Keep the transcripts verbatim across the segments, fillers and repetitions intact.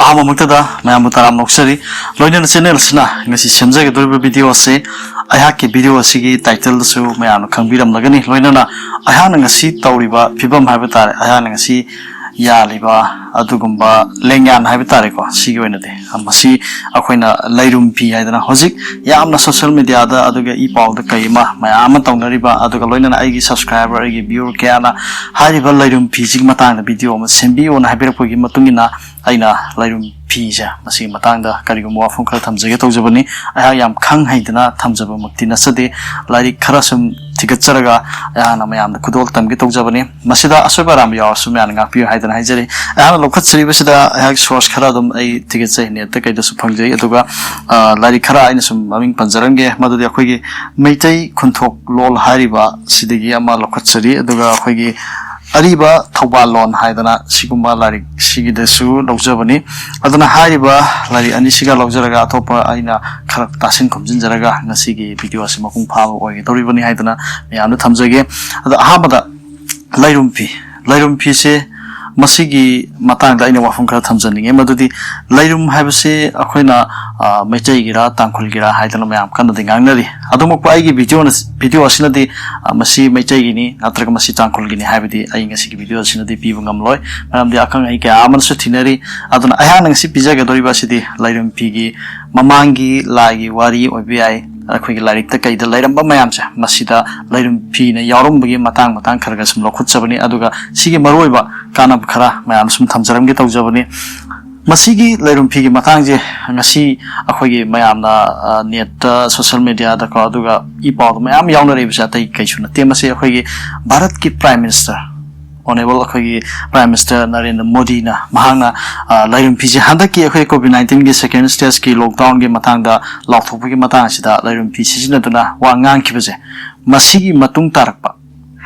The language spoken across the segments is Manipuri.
ꯑꯍꯥꯟꯕꯃꯛꯇꯗ ꯃꯌꯥꯝꯕꯨ ꯇꯔꯥꯝꯅ ꯑꯣꯛꯆꯔꯤ꯫ ꯂꯣꯏꯅꯅ ꯆꯦꯅꯦꯜ ꯑꯁꯤꯅ ꯉꯁꯤ ꯁꯦꯝꯖꯒꯗꯧꯔꯤꯕ ꯚꯤꯗꯤꯑꯣ ꯑꯁꯤ, ꯑꯩꯍꯥꯛꯀꯤ ꯚꯤꯗꯤꯑꯣ ꯑꯁꯤꯒꯤ ꯇꯥꯏꯇꯜꯗꯁꯨ ꯃꯌꯥꯝꯅ ꯈꯪꯕꯤꯔꯝꯂꯒꯅꯤ꯫ ꯂꯣꯏꯅꯅ ꯑꯩꯍꯥꯛꯅ ꯉꯁꯤ ꯇꯧꯔꯤꯕ ꯐꯤꯕꯝ ꯍꯥꯏꯕ ꯇꯥꯔꯦ, ꯑꯩꯍꯥꯛꯅ ꯉꯁꯤ ꯌꯥꯜꯂꯤꯕ ꯑꯗꯨꯒꯨꯝꯕ ꯂꯦꯡꯌꯥꯟ ꯍꯥꯏꯕ ꯇꯥꯔꯦꯀꯣ, ꯁꯤꯒꯤ ꯑꯣꯏꯅꯗꯤ ꯃꯁꯤ ꯑꯩꯈꯣꯏꯅ ꯂꯩꯔꯨꯝ ꯐꯤ ꯍꯥꯏꯗꯅ ꯍꯧꯖꯤꯛ ꯌꯥꯝꯅ ꯁꯣꯁꯤꯌꯦꯜ ꯃꯦꯗꯤꯌꯥꯗ ꯑꯗꯨꯒ ꯏ ꯄꯥꯎꯗ ꯀꯩ ꯑꯃ ꯃꯌꯥꯝ ꯑꯃ ꯇꯧꯅꯔꯤꯕ, ꯑꯗꯨꯒ ꯂꯣꯏꯅꯅ ꯑꯩꯒꯤ ꯁꯕꯁꯀ꯭ꯔꯥꯏꯕꯔ, ꯑꯩꯒꯤ ꯚ꯭ꯌꯨꯋꯔ ꯀꯌꯥꯅ ꯍꯥꯏꯔꯤꯕ ꯂꯩꯔꯨꯝ ꯐꯤꯁꯤꯒꯤ ꯃꯇꯥꯡꯗ ꯚꯤꯗꯤꯑꯣ ꯑꯃ ꯁꯦꯝꯕꯤꯌꯨꯅ ꯍꯥꯏꯕꯤꯔꯛꯄꯒꯤ ꯃꯇꯨꯡ ꯏꯟꯅ ꯑꯩꯅ ꯂꯩꯔꯨꯝ ꯐꯤꯁꯦ ꯃꯁꯤꯒꯤ ꯃꯇꯥꯡꯗ ꯀꯔꯤꯒꯨꯝꯕ ꯋꯥꯐꯝ ꯈꯔ ꯊꯝꯖꯒꯦ ꯇꯧꯖꯕꯅꯤ꯫ ꯑꯩꯍꯥꯛ ꯌꯥꯝ ꯈꯪ ꯍꯩꯗꯅ ꯊꯝꯖꯕꯃꯛꯇꯤ ꯅꯠꯆꯗꯦ, ꯂꯥꯏꯔꯤꯛ ꯈꯔ ꯁꯨꯝ ꯊꯤꯒꯠꯆꯔꯒ ꯑꯩꯍꯥꯛꯅ ꯃꯌꯥꯝꯗ ꯈꯨꯗꯣꯜ ꯇꯝꯒꯦ ꯇꯧꯖꯕꯅꯤ꯫ ꯃꯁꯤꯗ ꯑꯁꯣꯏꯕ ꯑꯔꯥꯟꯕ ꯌꯥꯎꯔꯁꯨ ꯃꯌꯥꯝꯅ ꯉꯥꯛꯄꯤꯌꯨ ꯍꯥꯏꯗꯅ ꯍꯥꯏꯖꯔꯤ꯫ ꯑꯩꯍꯥꯛꯅ ꯂꯧꯈꯠꯆꯔꯤꯕꯁꯤꯗ ꯑꯩꯍꯥꯛ ꯁꯣꯔꯁ ꯈꯔ ꯑꯗꯨꯝ ꯑꯩ ꯊꯤꯒꯠꯆꯩ, ꯅꯦꯠꯇ ꯀꯩꯗꯁꯨ ꯐꯪꯖꯩ꯫ ꯑꯗꯨꯒ ꯑ, ꯂꯥꯏꯔꯤꯛ ꯈꯔ ꯑꯩꯅ ꯁꯨꯝ ꯃꯃꯤꯡ ꯄꯟꯖꯔꯝꯒꯦ, ꯃꯗꯨꯗꯤ ꯑꯩꯈꯣꯏꯒꯤ ꯃꯩꯇꯩ ꯈꯨꯟꯊꯣꯛ ꯂꯣꯜ ꯍꯥꯏꯔꯤꯕ ꯁꯤꯗꯒꯤ ꯑꯃ ꯂꯧꯈꯠꯆꯔꯤ꯫ ꯑꯗꯨꯒ ꯑꯩꯈꯣꯏꯒꯤ ꯑꯔꯤꯕ ꯊꯧꯕꯥꯜ ꯂꯣꯟ ꯍꯥꯏꯗꯅ ꯁꯤꯒꯨꯝꯕ ꯂꯥꯏꯔꯤꯛ ꯁꯤꯒꯤꯗꯁꯨ ꯂꯧꯖꯕꯅꯤ꯫ ꯑꯗꯨꯅ ꯍꯥꯏꯔꯤꯕ ꯂꯥꯏꯔꯤꯛ ꯑꯅꯤꯁꯤꯒ ꯂꯧꯖꯔꯒ ꯑꯇꯣꯞꯄ ꯑꯩꯅ ꯈꯔ ꯇꯥꯁꯤꯟ ꯈꯣꯝꯖꯤꯟꯖꯔꯒ ꯉꯁꯤꯒꯤ ꯚꯤꯗꯤꯑꯣ ꯑꯁꯤ ꯃꯄꯨꯡ ꯐꯥꯕ ꯑꯣꯏꯒꯗꯧꯔꯤꯕꯅꯤ ꯍꯥꯏꯗꯅ ꯃꯌꯥꯝꯗ ꯊꯝꯖꯒꯦ꯫ ꯑꯗꯣ ꯑꯍꯥꯟꯕꯗ ꯂꯩꯔꯨꯝ ꯐꯤ, ꯂꯩꯔꯨꯝ ꯐꯤꯁꯦ ꯃꯁꯤꯒꯤ ꯃꯇꯥꯡꯗ ꯑꯩꯅ ꯋꯥꯐꯝ ꯈꯔ ꯊꯝꯖꯅꯤꯡꯉꯤ꯫ ꯃꯗꯨꯗꯤ ꯂꯩꯔꯨꯝ ꯍꯥꯏꯕꯁꯤ ꯑꯩꯈꯣꯏꯅ, ꯑ, ꯃꯩꯇꯩꯒꯤꯔꯥ ꯇꯥꯡꯈꯨꯜꯒꯤꯔꯥ ꯍꯥꯏꯗꯅ ꯃꯌꯥꯝ ꯀꯟꯅꯗꯤ ꯉꯥꯡꯅꯔꯤ꯫ ꯑꯗꯨꯃꯛꯄꯨ ꯑꯩꯒꯤ ꯚꯤꯗꯤꯑꯣꯅ, ꯚꯤꯗꯤꯑꯣ ꯑꯁꯤꯅꯗꯤ, ꯑ, ꯃꯁꯤ ꯃꯩꯇꯩꯒꯤꯅꯤ ꯅꯠꯇ꯭ꯔꯒ ꯃꯁꯤ ꯇꯥꯡꯈꯨꯜꯒꯤꯅꯤ ꯍꯥꯏꯕꯗꯤ ꯑꯩ ꯉꯁꯤꯒꯤ ꯚꯤꯗꯤꯑꯣ ꯑꯁꯤꯅꯗꯤ ꯄꯤꯕ ꯉꯝꯂꯣꯏ꯫ ꯃꯔꯝꯗꯤ ꯑꯈꯪ ꯑꯍꯩ ꯀꯌꯥ ꯑꯃꯅꯁꯨ ꯊꯤꯅꯔꯤ꯫ ꯑꯗꯨꯅ ꯑꯩꯍꯥꯛꯅ ꯉꯁꯤ ꯄꯤꯖꯒꯗꯧꯔꯤꯕ ꯑꯁꯤꯗꯤ ꯂꯩꯔꯨꯝ ꯐꯤꯒꯤ ꯃꯃꯥꯡꯒꯤ ꯂꯥꯏꯒꯤ ꯋꯥꯔꯤ ꯑꯣꯏꯕ ꯌꯥꯏ, ꯑꯩꯈꯣꯏꯒꯤ ꯂꯥꯏꯔꯤꯛꯇ ꯀꯩꯗ ꯂꯩꯔꯝꯕ ꯃꯌꯥꯝꯁꯦ ꯃꯁꯤꯗ ꯂꯩꯔꯨꯝ ꯐꯤꯅ ꯌꯥꯎꯔꯝꯕꯒꯤ ꯃꯇꯥꯡ ꯃꯇꯥꯡ ꯈꯔ ꯈꯔ ꯁꯨꯝ ꯂꯧꯈꯠꯆꯕꯅꯤ꯫ ꯑꯗꯨꯒ ꯁꯤꯒꯤ ꯃꯔꯨꯑꯣꯏꯕ ꯀꯥꯟꯅꯕ ꯈꯔ ꯃꯌꯥꯝ ꯁꯨꯝ ꯊꯝꯖꯔꯝꯒꯦ ꯇꯧꯖꯕꯅꯤ꯫ ꯃꯁꯤꯒꯤ ꯂꯩꯔꯨꯝ ꯐꯤꯒꯤ ꯃꯇꯥꯡꯁꯦ ꯉꯁꯤ ꯑꯩꯈꯣꯏꯒꯤ ꯃꯌꯥꯝꯅ, ꯑ, ꯅꯦꯠꯇ, ꯁꯣꯁꯤꯌꯦꯜ ꯃꯦꯗꯤꯌꯥꯗꯀꯣ, ꯑꯗꯨꯒ ꯏ ꯄꯥꯎꯗ ꯃꯌꯥꯝ ꯌꯥꯎꯅꯔꯤꯕꯁꯦ ꯑꯇꯩ ꯀꯩꯁꯨ ꯅꯠꯇꯦ꯫ ꯃꯁꯤ ꯑꯩꯈꯣꯏꯒꯤ ꯚꯥꯔꯠꯀꯤ ꯄ꯭ꯔꯥꯏꯝ ꯃꯤꯅꯤꯁꯇꯔ, ꯑꯣꯅꯦꯕꯜ ꯑꯩꯈꯣꯏꯒꯤ ꯄ꯭ꯔꯥꯏꯝ ꯃꯤꯅꯤꯁꯇꯔ ꯅꯔꯦꯟꯗ꯭ꯔ ꯃꯣꯗꯤꯅ ꯃꯍꯥꯛꯅ, ꯑ, ꯂꯩꯔꯨꯝ ꯐꯤꯁꯦ ꯍꯟꯗꯛꯀꯤ ꯑꯩꯈꯣꯏ ꯀꯣꯚꯤꯗ ꯅꯥꯏꯟꯇꯤꯟꯒꯤ ꯁꯦꯀꯦꯟ ꯁ꯭ꯇꯦꯖꯀꯤ ꯂꯣꯛꯗꯥꯎꯟꯒꯤ ꯃꯇꯥꯡꯗ ꯂꯥꯎꯊꯣꯛꯄꯒꯤ ꯃꯇꯥꯡ ꯑꯁꯤꯗ ꯂꯩꯔꯨꯝ ꯐꯤ ꯁꯤꯖꯤꯟꯅꯗꯨꯅ ꯋꯥ ꯉꯥꯡꯈꯤꯕꯁꯦ, ꯃꯁꯤꯒꯤ ꯃꯇꯨꯡ ꯇꯥꯔꯛꯄ,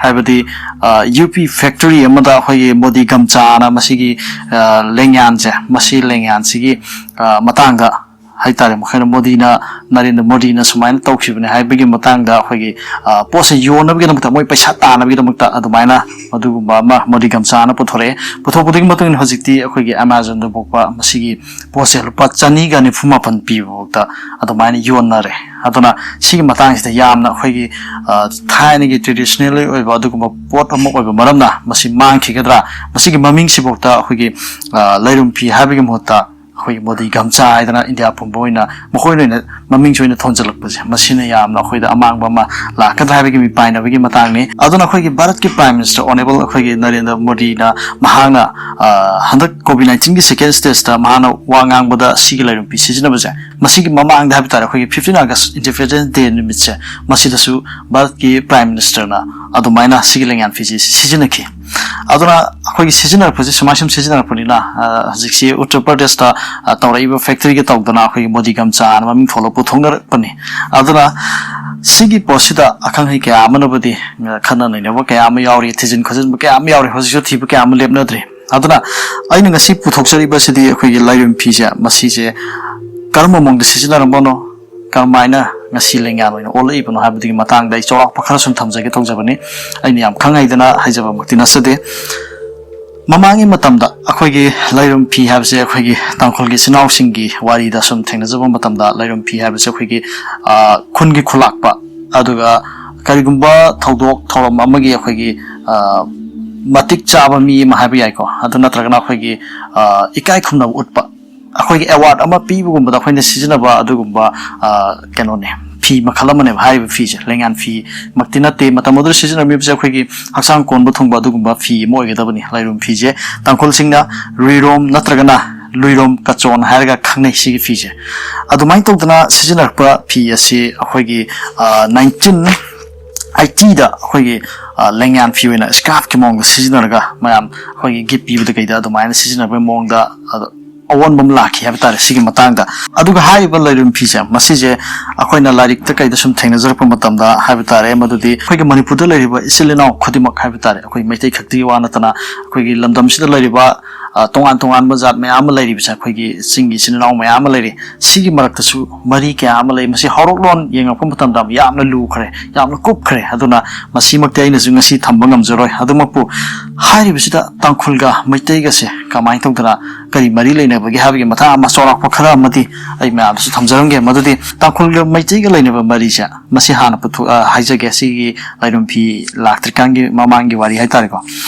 ꯍꯥꯏꯕꯗꯤ, ꯑ, ꯌꯨ ꯄꯤ ꯐꯦꯛꯇꯔꯤ ꯑꯃꯗ ꯑꯩꯈꯣꯏꯒꯤ ꯃꯣꯗꯤ ꯒꯝꯆꯥꯅ ꯃꯁꯤꯒꯤ, ꯑ, ꯂꯦꯡꯌꯥꯟꯁꯦ, ꯃꯁꯤ ꯂꯦꯡꯌꯥꯟꯁꯤꯒꯤ, ꯑ, ꯃꯇꯥꯡꯗ ꯍꯥꯏꯇꯥꯔꯦ, ꯃꯈꯣꯏꯅ ꯃꯣꯗꯤꯅ, ꯅꯔꯦꯟꯗ꯭ꯔ ꯃꯣꯗꯤꯅ ꯁꯨꯃꯥꯏꯅ ꯇꯧꯈꯤꯕꯅꯦ ꯍꯥꯏꯕꯒꯤ ꯃꯇꯥꯡꯗ ꯑꯩꯈꯣꯏꯒꯤ, ꯑ, ꯄꯣꯠꯁꯦ ꯌꯣꯟꯅꯕꯒꯤꯗꯃꯛꯇ, ꯃꯣꯏ ꯄꯩꯁꯥ ꯇꯥꯟꯅꯕꯒꯤꯗꯃꯛꯇ ꯑꯗꯨꯃꯥꯏꯅ ꯃꯗꯨꯒꯨꯝꯕ ꯑꯃ ꯃꯣꯗꯤ ꯒꯝꯆꯥꯅ ꯄꯨꯊꯣꯔꯛꯑꯦ꯫ ꯄꯨꯊꯣꯛꯄꯗꯒꯤ ꯃꯇꯨꯡ ꯏꯟꯅ ꯍꯧꯖꯤꯛꯇꯤ ꯑꯩꯈꯣꯏꯒꯤ Amazon-ꯗ ꯐꯥꯎꯕ ꯃꯁꯤꯒꯤ ꯄꯣꯠꯁꯦ ꯂꯨꯄꯥ ꯆꯅꯤꯒ ꯅꯤꯐꯨ ꯃꯥꯄꯟ ꯄꯤꯕ ꯐꯥꯎꯗ ꯑꯗꯨꯃꯥꯏꯅ ꯌꯣꯟꯅꯔꯦ꯫ ꯑꯗꯨꯅ ꯁꯤꯒꯤ ꯃꯇꯥꯡꯁꯤꯗ ꯌꯥꯝꯅ ꯑꯩꯈꯣꯏꯒꯤ, ꯑ, ꯊꯥꯏꯅꯒꯤ traditional ꯑꯣꯏꯕ ꯑꯗꯨꯒꯨꯝꯕ ꯄꯣꯠ ꯑꯃ ꯑꯣꯏꯕ ꯃꯔꯝꯅ ꯃꯁꯤ ꯃꯥꯡꯈꯤꯒꯗ꯭ꯔꯥ? ꯃꯁꯤꯒꯤ ꯃꯃꯤꯡꯁꯤꯐꯥꯎꯗ ꯑꯩꯈꯣꯏꯒꯤ, ꯑ, ꯂꯩꯔꯨꯝ ꯐꯤ ꯍꯥꯏꯕꯒꯤ ꯃꯍꯨꯠꯇ ꯑꯩꯈꯣꯏꯒꯤ ꯃꯣꯗꯤ ꯒꯝꯆꯥ ꯍꯥꯏꯗꯅ ꯏꯟꯗꯤꯌꯥ ꯄꯨꯝꯕ ꯑꯣꯏꯅ ꯃꯈꯣꯏꯅ ꯑꯣꯏꯅ ꯃꯃꯤꯡꯁꯨ ꯑꯣꯏꯅ ꯊꯣꯟꯖꯜꯂꯛꯄꯁꯦ, ꯃꯁꯤꯅ ꯌꯥꯝꯅ ꯑꯩꯈꯣꯏꯗ ꯑꯃꯥꯡꯕ ꯑꯃ ꯂꯥꯛꯀꯗ꯭ꯔꯥ ꯍꯥꯏꯕꯒꯤ ꯃꯤꯄꯥꯏꯅꯕꯒꯤ ꯃꯇꯥꯡꯅꯤ꯫ ꯑꯗꯨꯅ ꯑꯩꯈꯣꯏꯒꯤ ꯚꯥꯔꯠꯀꯤ Prime Minister Honourable ꯑꯩꯈꯣꯏꯒꯤ ꯅꯔꯦꯟꯗ꯭ꯔ ꯃꯣꯗꯤꯅ, ꯃꯍꯥꯛꯅ, ꯑ, ꯍꯟꯗꯛ COVID nineteen-ꯒꯤ second stage-ꯇ ꯃꯍꯥꯛꯅ ꯋꯥ ꯉꯥꯡꯕꯗ ꯁꯤꯒꯤ ꯂꯩꯔꯨꯝ ꯐꯤ ꯁꯤꯖꯤꯟꯅꯕꯁꯦ, ꯃꯁꯤꯒꯤ ꯃꯃꯥꯡꯗ ꯍꯥꯏꯕ ꯇꯥꯔꯦ, ꯑꯩꯈꯣꯏꯒꯤ fifteen August Independence Day ꯅꯨꯃꯤꯠꯁꯦ, ꯃꯁꯤꯗꯁꯨ ꯚꯥꯔꯠꯀꯤ Prime Minister-ꯅ ꯑꯗꯨꯃꯥꯏꯅ ꯁꯤꯒꯤ ꯂꯦꯡꯌꯥꯟ ꯐꯤꯁꯤ ꯁꯤꯖꯤꯟꯅꯈꯤ꯫ ꯑꯗꯨꯅ ꯑꯩꯈꯣꯏꯒꯤ ꯁꯤꯖꯤꯟꯅꯔꯛꯄꯁꯦ ꯁꯨꯃꯥꯏ ꯁꯨꯝ ꯁꯤꯖꯤꯟꯅꯔꯛꯄꯅꯤꯅ, ꯑ, ꯍꯧꯖꯤꯛꯁꯤ ꯎꯠꯇꯔ ꯄ꯭ꯔꯗꯦꯁꯇ, ꯑ, ꯇꯧꯔꯛꯏꯕ factory-ꯒ ꯇꯧꯗꯅ ꯑꯩꯈꯣꯏꯒꯤ ꯃꯣꯗꯤ ꯒꯝꯆꯥꯅ ꯃꯃꯤꯡ ꯊꯣꯜꯂꯒ ꯄꯨꯊꯣꯛꯅꯔꯛꯄꯅꯤ꯫ ꯑꯗꯨꯅ ꯁꯤꯒꯤ ꯄꯣꯠꯁꯤꯗ ꯑꯈꯪ ꯑꯍꯩ ꯀꯌꯥ ꯑꯃꯅꯕꯨꯗꯤ, ꯑ, ꯈꯟꯅ ꯅꯩꯅꯕ ꯀꯌꯥ ꯑꯃ ꯌꯥꯎꯔꯤ, ꯊꯤꯖꯤꯟ ꯈꯣꯠꯆꯤꯟꯕ ꯀꯌꯥ ꯑꯃ ꯌꯥꯎꯔꯤ, ꯍꯧꯖꯤꯛꯁꯨ ꯊꯤꯕ ꯀꯌꯥ ꯑꯃ ꯂꯦꯞꯅꯗ꯭ꯔꯤ꯫ ꯑꯗꯨꯅ ꯑꯩꯅ ꯉꯁꯤ ꯄꯨꯊꯣꯛꯆꯔꯤꯕꯁꯤꯗꯤ ꯑꯩꯈꯣꯏꯒꯤ ꯂꯩꯔꯨꯝ ꯐꯤꯁꯦ, ꯃꯁꯤꯁꯦ ꯀꯔꯝꯕ ꯃꯑꯣꯡꯗ ꯁꯤꯖꯤꯟꯅꯔꯝꯕꯅꯣ, ꯀꯔꯝꯍꯥꯏꯅ ꯉꯁꯤ ꯂꯦꯡꯌꯥꯟ ꯑꯣꯏꯅ ꯑꯣꯜꯂꯛꯏꯕꯅꯣ ꯍꯥꯏꯕꯗꯨꯒꯤ ꯃꯇꯥꯡꯗ ꯑꯩ ꯆꯥꯎꯔꯥꯛꯄ ꯈꯔ ꯁꯨꯝ ꯊꯝꯖꯒꯦ ꯇꯧꯖꯕꯅꯤ꯫ ꯑꯩꯅ ꯌꯥꯝ ꯈꯪ ꯍꯩꯗꯅ ꯍꯥꯏꯖꯕꯃꯛꯇꯤ ꯅꯠꯆꯗꯦ꯫ ꯃꯃꯥꯡꯒꯤ ꯃꯇꯝꯗ ꯑꯩꯈꯣꯏꯒꯤ ꯂꯩꯔꯨꯝ ꯐꯤ ꯍꯥꯏꯕꯁꯦ ꯑꯩꯈꯣꯏꯒꯤ ꯇꯥꯡꯈꯨꯜꯒꯤ ꯏꯆꯤꯟ ꯏꯅꯥꯎꯁꯤꯡꯒꯤ ꯋꯥꯔꯤꯗ ꯁꯨꯝ ꯊꯦꯡꯅꯖꯕ ꯃꯇꯝꯗ, ꯂꯩꯔꯨꯝ ꯐꯤ ꯍꯥꯏꯕꯁꯦ ꯑꯩꯈꯣꯏꯒꯤ, ꯑ, ꯈꯨꯟꯒꯤ ꯈꯨꯂꯥꯛꯄ, ꯑꯗꯨꯒ ꯀꯔꯤꯒꯨꯝꯕ ꯊꯧꯗꯣꯛ ꯊꯧꯔꯝ ꯑꯃꯒꯤ ꯑꯩꯈꯣꯏꯒꯤ, ꯑ, ꯃꯇꯤꯛ ꯆꯥꯕ ꯃꯤ ꯑꯃ ꯍꯥꯏꯕ ꯌꯥꯏꯀꯣ, ꯑꯗꯨ ꯅꯠꯇ꯭ꯔꯒꯅ ꯑꯩꯈꯣꯏꯒꯤ, ꯑ, ꯏꯀꯥꯏ ꯈꯨꯝꯅꯕ ꯎꯠꯄ, ꯑꯩꯈꯣꯏꯒꯤ award ꯑꯃ ꯄꯤꯕꯒꯨꯝꯕꯗ ꯑꯩꯈꯣꯏꯅ ꯁꯤꯖꯤꯟꯅꯕ ꯑꯗꯨꯒꯨꯝꯕ, ꯑ, ꯀꯩꯅꯣꯅꯦ, ꯐꯤ ꯃꯈꯜ ꯑꯃꯅꯦꯕ ꯍꯥꯏꯔꯤꯕ ꯐꯤꯁꯦ꯫ ꯂꯦꯡꯌꯥꯟ ꯐꯤꯃꯛꯇꯤ ꯅꯠꯇꯦ, ꯃꯇꯝ ꯑꯗꯨꯗ ꯁꯤꯖꯤꯟꯅꯔꯝꯃꯤꯕꯁꯦ ꯑꯩꯈꯣꯏꯒꯤ ꯍꯛꯆꯥꯡ ꯀꯣꯟꯕ ꯊꯨꯡꯕ ꯑꯗꯨꯒꯨꯝꯕ ꯐꯤ ꯑꯃ ꯑꯣꯏꯒꯗꯕꯅꯤ꯫ ꯂꯩꯔꯨꯝ ꯐꯤꯁꯦ ꯇꯥꯡꯈꯨꯜꯁꯤꯡꯅ ꯔꯨꯏꯔꯣꯝ ꯅꯠꯇ꯭ꯔꯒꯅ ꯂꯨꯏꯔꯣꯝ ꯀꯆꯣꯟ ꯍꯥꯏꯔꯒ ꯈꯪꯅꯩ ꯁꯤꯒꯤ ꯐꯤꯁꯦ꯫ ꯑꯗꯨꯃꯥꯏꯅ ꯇꯧꯗꯅ ꯁꯤꯖꯤꯟꯅꯔꯛꯄ ꯐꯤ ꯑꯁꯤ ꯑꯩꯈꯣꯏꯒꯤ, ꯑ, nineteen eighty-ꯗ ꯑꯩꯈꯣꯏꯒꯤ, ꯑ, ꯂꯦꯡꯌꯥꯟ ꯐꯤ ꯑꯣꯏꯅ scarf-ꯀꯤ ꯃꯑꯣꯡꯗ ꯁꯤꯖꯤꯟꯅꯔꯒ ꯃꯌꯥꯝ ꯑꯩꯈꯣꯏꯒꯤ gift ꯄꯤꯕꯗ ꯀꯩꯗ ꯑꯗꯨꯃꯥꯏꯅ ꯁꯤꯖꯤꯟꯅꯕꯒꯤ ꯃꯑꯣꯡꯗ, ꯑ, ꯑꯑꯣꯟꯕ ꯑꯃ ꯂꯥꯛꯈꯤ ꯍꯥꯏꯕ ꯇꯥꯔꯦ ꯁꯤꯒꯤ ꯃꯇꯥꯡꯗ꯫ ꯑꯗꯨꯒ ꯍꯥꯏꯔꯤꯕ ꯂꯩꯔꯨꯝ ꯐꯤꯁꯦ, ꯃꯁꯤꯁꯦ ꯑꯩꯈꯣꯏꯅ ꯂꯥꯏꯔꯤꯛꯇ ꯀꯩꯗ ꯁꯨꯝ ꯊꯦꯡꯅꯖꯔꯛꯄ ꯃꯇꯝꯗ ꯍꯥꯏꯕ ꯇꯥꯔꯦ, ꯃꯗꯨꯗꯤ ꯑꯩꯈꯣꯏꯒꯤ ꯃꯅꯤꯄꯨꯔꯗ ꯂꯩꯔꯤꯕ ꯏꯆꯤꯜ ꯏꯅꯥꯎ ꯈꯨꯗꯤꯡꯃꯛ ꯍꯥꯏꯕ ꯇꯥꯔꯦ, ꯑꯩꯈꯣꯏ ꯃꯩꯇꯩ ꯈꯛꯇꯒꯤ ꯋꯥ ꯅꯠꯇꯅ ꯑꯩꯈꯣꯏꯒꯤ ꯂꯝꯗꯝꯁꯤꯗ ꯂꯩꯔꯤꯕ, ꯑ, ꯇꯣꯉꯥꯟ ꯇꯣꯉꯥꯟꯕ ꯖꯥꯠ ꯃꯌꯥꯝ ꯑꯃ ꯂꯩꯔꯤꯕꯁꯦ, ꯑꯩꯈꯣꯏꯒꯤ ꯆꯤꯡꯒꯤ ꯏꯆꯤꯟ ꯏꯅꯥꯎ ꯃꯌꯥꯝ ꯑꯃ ꯂꯩꯔꯤ꯫ ꯁꯤꯒꯤ ꯃꯔꯛꯇꯁꯨ ꯃꯔꯤ ꯀꯌꯥ ꯑꯃ ꯂꯩ꯫ ꯃꯁꯤ ꯍꯧꯔꯛꯂꯣꯟ ꯌꯦꯡꯉꯛꯄ ꯃꯇꯝꯗ ꯌꯥꯝꯅ ꯂꯨꯈ꯭ꯔꯦ, ꯌꯥꯝꯅ ꯀꯨꯞꯈ꯭ꯔꯦ꯫ ꯑꯗꯨꯅ ꯃꯁꯤꯃꯛꯇꯤ ꯑꯩꯅꯁꯨ ꯉꯁꯤ ꯊꯝꯕ ꯉꯝꯖꯔꯣꯏ꯫ ꯑꯗꯨꯃꯛꯄꯨ ꯍꯥꯏꯔꯤꯕꯁꯤꯗ ꯇꯥꯡꯈꯨꯜꯒ ꯃꯩꯇꯩꯒꯁꯦ ꯀꯃꯥꯏꯅ ꯇꯧꯗꯅ ꯀꯔꯤ ꯃꯔꯤ ꯂꯩꯅꯕꯒꯦ ꯍꯥꯏꯕꯒꯤ ꯃꯇꯥꯡ ꯑꯃ ꯆꯥꯎꯔꯥꯛꯄ ꯈꯔ ꯑꯃꯗꯤ ꯑꯩ ꯃꯌꯥꯝꯗꯁꯨ ꯊꯝꯖꯔꯝꯒꯦ꯫ ꯃꯗꯨꯗꯤ ꯇꯥꯡꯈꯨꯜꯒ ꯃꯩꯇꯩꯒ ꯂꯩꯅꯕ ꯃꯔꯤꯁꯦ, ꯃꯁꯤ ꯍꯥꯟꯅ ꯄꯨꯊꯣꯛ-, ꯑ, ꯍꯥꯏꯖꯒꯦ꯫ ꯁꯤꯒꯤ ꯂꯥꯏꯔꯨꯝꯐꯤ ꯂꯥꯛꯇ꯭ꯔꯤꯀꯥꯟꯒꯤ ꯃꯃꯥꯡꯒꯤ ꯋꯥꯔꯤ ꯍꯥꯏꯇꯥꯔꯦꯀꯣ꯫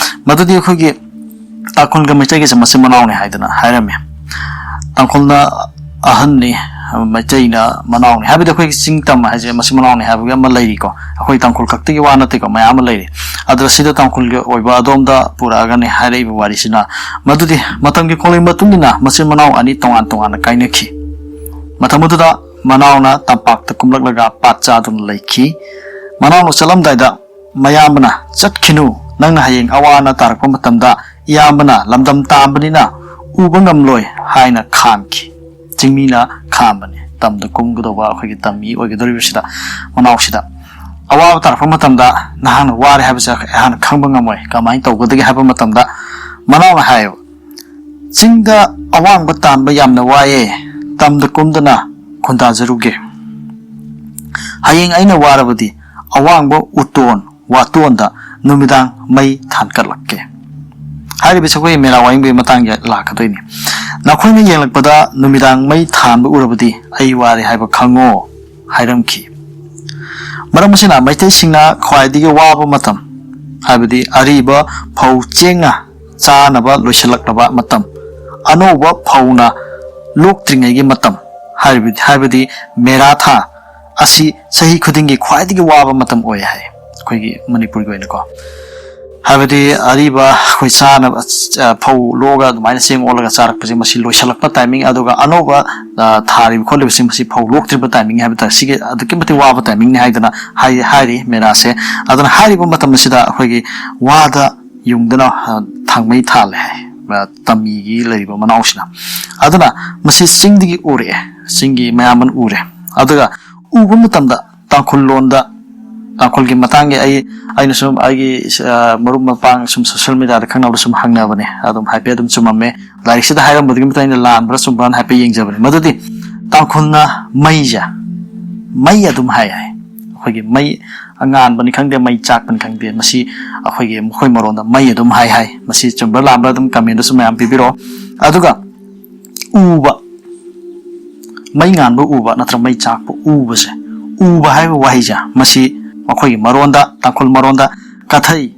ꯃꯗꯨꯗꯤ ꯑꯩꯈꯣꯏꯒꯤ ꯇꯥꯡꯈꯨꯜꯒ ꯃꯩꯇꯩꯒꯁꯦ ꯃꯆꯤꯟ ꯃꯅꯥꯎꯅꯤ ꯍꯥꯏꯗꯅ ꯍꯥꯏꯔꯝꯃꯤ꯫ ꯇꯥꯡꯈꯨꯜꯅ ꯑꯍꯟꯅꯤ, ꯃꯩꯇꯩꯅ ꯃꯅꯥꯎꯅꯤ ꯍꯥꯏꯕꯗꯤ ꯑꯩꯈꯣꯏꯒꯤ ꯆꯤꯡ ꯇꯝ ꯍꯥꯏꯁꯦ ꯃꯆꯤꯟ ꯃꯅꯥꯎꯅꯤ ꯍꯥꯏꯕꯒꯤ ꯑꯃ ꯂꯩꯔꯤꯀꯣ꯫ ꯑꯩꯈꯣꯏ ꯇꯥꯡꯈꯨꯜ ꯈꯛꯇꯒꯤ ꯋꯥ ꯅꯠꯇꯦꯀꯣ, ꯃꯌꯥꯝ ꯑꯃ ꯂꯩꯔꯤ꯫ ꯑꯗꯨꯗ ꯁꯤꯗ ꯇꯥꯡꯈꯨꯜꯒꯤ ꯑꯣꯏꯕ ꯑꯗꯣꯝꯗ ꯄꯨꯔꯛꯑꯒꯅꯤ ꯍꯥꯏꯔꯛꯏꯕ ꯋꯥꯔꯤꯁꯤꯅ꯫ ꯃꯗꯨꯗꯤ ꯃꯇꯝꯒꯤ ꯈꯣꯡꯂꯩ ꯃꯇꯨꯡ ꯏꯟꯅ ꯃꯆꯤꯟ ꯃꯅꯥꯎ ꯑꯅꯤ ꯇꯣꯉꯥꯟ ꯇꯣꯉꯥꯟꯅ ꯀꯥꯏꯅꯈꯤ꯫ ꯃꯇꯝ ꯑꯗꯨꯗ ꯃꯅꯥꯎꯅ ꯇꯝꯄꯥꯛꯇ ꯀꯨꯝꯂꯛꯂꯒ ꯄꯥꯠ ꯆꯥꯗꯨꯅ ꯂꯩꯈꯤ꯫ ꯃꯅꯥꯎꯅ ꯆꯠꯂꯝꯗꯥꯏꯗ ꯃꯌꯥꯝꯕꯅ, "ꯆꯠꯈꯤꯅꯨ, ꯅꯪꯅ ꯍꯌꯦꯡ ꯑꯋꯥ ꯑꯅꯥ ꯇꯥꯔꯛꯄ ꯃꯇꯝꯗ ꯏꯌꯥꯝꯕꯅ ꯂꯝꯗꯝ ꯇꯥꯝꯕꯅꯤꯅ ꯎꯕ ꯉꯝꯂꯣꯏ" ꯍꯥꯏꯅ ꯈꯥꯝꯈꯤ꯫ ꯆꯤꯡꯃꯤꯅ ꯈꯥꯝꯕꯅꯤ, ꯇꯝꯗ ꯀꯨꯝꯒꯗꯧꯕ ꯑꯩꯈꯣꯏꯒꯤ ꯇꯝꯃꯤ ꯑꯣꯏꯒꯗꯧꯔꯤꯕꯁꯤꯗ, ꯃꯅꯥꯎꯁꯤꯗ꯫ "ꯑꯋꯥꯕ ꯇꯥꯔꯛꯄ ꯃꯇꯝꯗ ꯅꯍꯥꯛꯅ ꯋꯥꯔꯦ ꯍꯥꯏꯕꯁꯦ ꯑꯩꯍꯥꯛꯅ ꯈꯪꯕ ꯉꯝꯃꯣꯏ, ꯀꯃꯥꯏꯅ ꯇꯧꯒꯗꯒꯦ?" ꯍꯥꯏꯕ ꯃꯇꯝꯗ ꯃꯅꯥꯎꯅ ꯍꯥꯏꯌꯦꯕ, "ꯆꯤꯡꯗ ꯑꯋꯥꯡꯕ ꯇꯥꯟꯕ ꯌꯥꯝꯅ ꯋꯥꯏꯑꯦ, ꯇꯝꯗ ꯀꯨꯝꯗꯅ ꯈꯨꯟꯗꯥꯖꯔꯨꯒꯦ꯫ ꯍꯌꯦꯡ ꯑꯩꯅ ꯋꯥꯔꯕꯗꯤ ꯑꯋꯥꯡꯕ ꯎꯇꯣꯟ ꯋꯥꯇꯣꯟꯗ ꯅꯨꯃꯤꯗꯥꯡ ꯃꯩ ꯊꯥꯟꯒꯠꯂꯛꯀꯦ"꯫ ꯍꯥꯏꯔꯤꯕꯁꯤ ꯑꯩꯈꯣꯏ ꯃꯦꯔꯥ ꯋꯥꯌꯦꯡꯕꯒꯤ ꯃꯇꯥꯡꯗ ꯂꯥꯛꯀꯗꯣꯏꯅꯤ꯫ "ꯅꯈꯣꯏꯅ ꯌꯦꯡꯂꯛꯄꯗ ꯅꯨꯃꯤꯗꯥꯡ ꯃꯩ ꯊꯥꯟꯕ ꯎꯔꯕꯗꯤ ꯑꯩ ꯋꯥꯔꯦ ꯍꯥꯏꯕ ꯈꯪꯉꯣ" ꯍꯥꯏꯔꯝꯈꯤ꯫ ꯃꯔꯝ ꯑꯁꯤꯅ ꯃꯩꯇꯩꯁꯤꯡꯅ ꯈ꯭ꯋꯥꯏꯗꯒꯤ ꯋꯥꯕ ꯃꯇꯝ, ꯍꯥꯏꯕꯗꯤ ꯑꯔꯤꯕ ꯐꯧ ꯆꯦꯡꯅ ꯆꯥꯅꯕ ꯂꯣꯏꯁꯤꯜꯂꯛꯂꯕ ꯃꯇꯝ, ꯑꯅꯧꯕ ꯐꯧꯅ ꯂꯣꯛꯇ꯭ꯔꯤꯉꯩꯒꯤ ꯃꯇꯝ, ꯍꯥꯏꯔꯤꯕꯗꯤ, ꯍꯥꯏꯕꯗꯤ ꯃꯦꯔꯥ ꯊꯥ ꯑꯁꯤ ꯆꯍꯤ ꯈꯨꯗꯤꯡꯒꯤ ꯈ꯭ꯋꯥꯏꯗꯒꯤ ꯋꯥꯕ ꯃꯇꯝ ꯑꯣꯏ ꯍꯥꯏ, ꯑꯩꯈꯣꯏꯒꯤ ꯃꯅꯤꯄꯨꯔꯒꯤ ꯑꯣꯏꯅꯀꯣ꯫ ꯍꯥꯏꯕꯗꯤ ꯑꯔꯤꯕ ꯑꯩꯈꯣꯏ ꯆꯥꯅꯕ, ꯑ, ꯐꯧ ꯂꯣꯛꯑꯒ ꯑꯗꯨꯃꯥꯏꯅ ꯆꯦꯡ ꯑꯣꯜꯂꯒ ꯆꯥꯔꯛꯄꯁꯦ, ꯃꯁꯤ ꯂꯣꯏꯁꯤꯜꯂꯛꯄ ꯇꯥꯏꯃꯤꯡ, ꯑꯗꯨꯒ ꯑꯅꯧꯕ, ꯑ, ꯊꯥꯔꯤꯕ ꯈꯣꯠꯂꯤꯕꯁꯤꯡ ꯃꯁꯤ ꯐꯧ ꯂꯣꯛꯇ꯭ꯔꯤꯕ ꯇꯥꯏꯃꯤꯡꯅꯤ ꯍꯥꯏꯕ ꯇꯥꯔꯦ꯫ ꯁꯤꯒꯤ ꯑꯗꯨꯛꯀꯤ ꯃꯇꯤꯛ ꯋꯥꯕ ꯇꯥꯏꯃꯤꯡꯅꯤ ꯍꯥꯏꯗꯅ ꯍꯥꯏ-, ꯍꯥꯏꯔꯤ ꯃꯦꯔꯥꯁꯦ꯫ ꯑꯗꯨꯅ ꯍꯥꯏꯔꯤꯕ ꯃꯇꯝ ꯑꯁꯤꯗ ꯑꯩꯈꯣꯏꯒꯤ ꯋꯥꯗ ꯌꯨꯡꯗꯨꯅ, ꯑ, ꯊꯥꯡꯃꯩ ꯊꯥꯜꯂꯦ ꯍꯥꯏ, ꯑ, ꯇꯝꯃꯤꯒꯤ ꯂꯩꯔꯤꯕ ꯃꯅꯥꯎꯁꯤꯅ꯫ ꯑꯗꯨꯅ ꯃꯁꯤ ꯆꯤꯡꯗꯒꯤ ꯎꯔꯛꯑꯦ, ꯆꯤꯡꯒꯤ ꯃꯌꯥꯝꯕꯅ ꯎꯔꯦ꯫ ꯑꯗꯨꯒ ꯎꯕ ꯃꯇꯝꯗ ꯇꯥꯡꯈꯨꯜ ꯂꯣꯟꯗ ꯇꯥꯡꯈꯨꯜꯒꯤ ꯃꯇꯥꯡꯒꯤ ꯑꯩ ꯑꯩꯅ ꯁꯨꯝ ꯑꯩꯒꯤ ꯑ, ꯃꯔꯨꯞ ꯃꯄꯥꯡ ꯁꯨꯝ ꯁꯣꯁꯤꯌꯦꯜ ꯃꯦꯗꯤꯌꯥꯗ ꯈꯪꯅꯕꯗ ꯁꯨꯝ ꯍꯪꯅꯕꯅꯦ꯫ ꯑꯗꯨꯝ ꯍꯥꯏꯐꯦꯠ ꯑꯗꯨꯝ ꯆꯨꯝꯃꯝꯃꯦ꯫ ꯂꯥꯏꯔꯤꯛꯁꯤꯗ ꯍꯥꯏꯔꯝꯕꯗꯨꯒꯤ ꯃꯇꯨꯡ ꯏꯟꯅ ꯂꯥꯟꯕ꯭ꯔꯥ ꯆꯨꯝꯕ꯭ꯔꯥꯅ ꯍꯥꯏꯐꯦꯠ ꯌꯦꯡꯖꯕꯅꯦ꯫ ꯃꯗꯨꯗꯤ ꯇꯥꯡꯈꯨꯜꯅ ꯃꯩꯁꯦ ꯃꯩ ꯑꯗꯨꯝ ꯍꯥꯏ ꯍꯥꯏ꯫ ꯑꯩꯈꯣꯏꯒꯤ ꯃꯩ ꯑꯉꯥꯟꯕꯅꯤ ꯈꯪꯗꯦ, ꯃꯩ ꯆꯥꯛꯄꯅꯤ ꯈꯪꯗꯦ, ꯃꯁꯤ ꯑꯩꯈꯣꯏꯒꯤ ꯃꯈꯣꯏ ꯃꯔꯣꯟꯗ ꯃꯩ ꯑꯗꯨꯝ ꯍꯥꯏ ꯍꯥꯏ꯫ ꯃꯁꯤ ꯆꯨꯝꯕ꯭ꯔꯥ ꯂꯥꯟꯕ꯭ꯔꯥ ꯑꯗꯨꯝ ꯀꯃꯦꯟꯗꯁꯨ ꯃꯌꯥꯝ ꯄꯤꯕꯤꯔꯛꯑꯣ꯫ ꯑꯗꯨꯒ ꯎꯕ, ꯃꯩ ꯉꯥꯟꯕ ꯎꯕ ꯅꯠꯇ꯭ꯔꯒ ꯃꯩ ꯆꯥꯛꯄ ꯎꯕꯁꯦ, ꯎꯕ ꯍꯥꯏꯕ ꯋꯥꯍꯩꯁꯦ ꯃꯁꯤ ꯃꯈꯣꯏꯒꯤ ꯃꯔꯣꯟꯗ, ꯇꯥꯡꯈꯨꯜ ꯃꯔꯣꯟꯗ ꯀꯊꯩ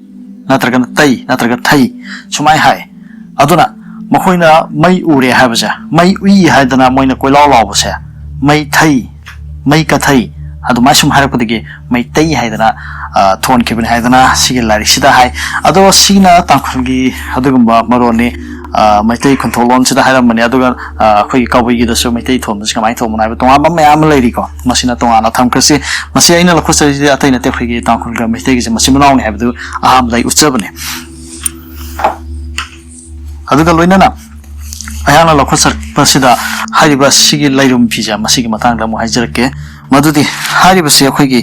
ꯅꯠꯇ꯭ꯔꯒꯅ ꯇꯩ ꯅꯠꯇ꯭ꯔꯒ ꯊꯩ ꯁꯨꯃꯥꯏꯅ ꯍꯥꯏ꯫ ꯑꯗꯨꯅ ꯃꯈꯣꯏꯅ ꯃꯩ ꯎꯔꯦ ꯍꯥꯏꯕꯁꯦ, ꯃꯩ ꯎꯏ ꯍꯥꯏꯗꯅ ꯃꯣꯏꯅ ꯀꯣꯏꯂꯥꯎ ꯂꯥꯎꯕꯁꯦ, ꯃꯩ ꯊꯩ, ꯃꯩ ꯀꯊꯩ, ꯑꯗꯨꯃꯥꯏꯅ ꯁꯨꯝ ꯍꯥꯏꯔꯛꯄꯗꯒꯤ ꯃꯩꯇꯩ ꯍꯥꯏꯗꯅ ꯑ, ꯊꯣꯟꯈꯤꯕꯅꯤ ꯍꯥꯏꯗꯅ ꯁꯤꯒꯤ ꯂꯥꯏꯔꯤꯛꯁꯤꯗ ꯍꯥꯏ꯫ ꯑꯗꯣ ꯁꯤꯅ ꯇꯥꯡꯈꯨꯜꯒꯤ ꯑꯗꯨꯒꯨꯝꯕ ꯃꯔꯣꯟꯅꯤ꯫ ꯑ, ꯃꯩꯇꯩ ꯈꯨꯟꯊꯣꯛꯂꯣꯟꯁꯤꯗ ꯍꯥꯏꯔꯝꯕꯅꯤ꯫ ꯑꯗꯨꯒ ꯑ, ꯑꯩꯈꯣꯏꯒꯤ ꯀꯕꯨꯏꯒꯤꯗꯁꯨ ꯃꯩꯇꯩ ꯊꯣꯟꯕꯁꯤ ꯀꯃꯥꯏꯅ ꯊꯣꯟꯕꯅꯣ ꯍꯥꯏꯕ ꯇꯣꯉꯥꯟꯕ ꯃꯌꯥꯝ ꯑꯃ ꯂꯩꯔꯤꯀꯣ꯫ ꯃꯁꯤꯅ ꯇꯣꯉꯥꯟꯅ ꯊꯝꯈ꯭ꯔꯁꯤ꯫ ꯃꯁꯤ ꯑꯩꯅ ꯂꯧꯈꯠꯆꯔꯤꯁꯤꯗꯤ ꯑꯇꯩ ꯅꯠꯇꯦ, ꯑꯩꯈꯣꯏꯒꯤ ꯇꯥꯡꯈꯨꯜꯒ ꯃꯩꯇꯩꯒꯤꯁꯦ ꯃꯆꯤꯟ ꯃꯅꯥꯎꯅꯤ ꯍꯥꯏꯕꯗꯨ ꯑꯍꯥꯟꯕꯗ ꯑꯩ ꯎꯠꯆꯕꯅꯤ꯫ ꯑꯗꯨꯒ ꯂꯣꯏꯅꯅ ꯑꯩꯍꯥꯛꯅ ꯂꯧꯈꯠꯆꯔꯛꯄꯁꯤꯗ ꯍꯥꯏꯔꯤꯕ ꯁꯤꯒꯤ ꯂꯩꯔꯨꯝ ꯐꯤꯁꯦ ꯃꯁꯤꯒꯤ ꯃꯇꯥꯡꯗ ꯑꯃꯨꯛ ꯍꯥꯏꯖꯔꯛꯀꯦ꯫ ꯃꯗꯨꯗꯤ ꯍꯥꯏꯔꯤꯕꯁꯤ ꯑꯩꯈꯣꯏꯒꯤ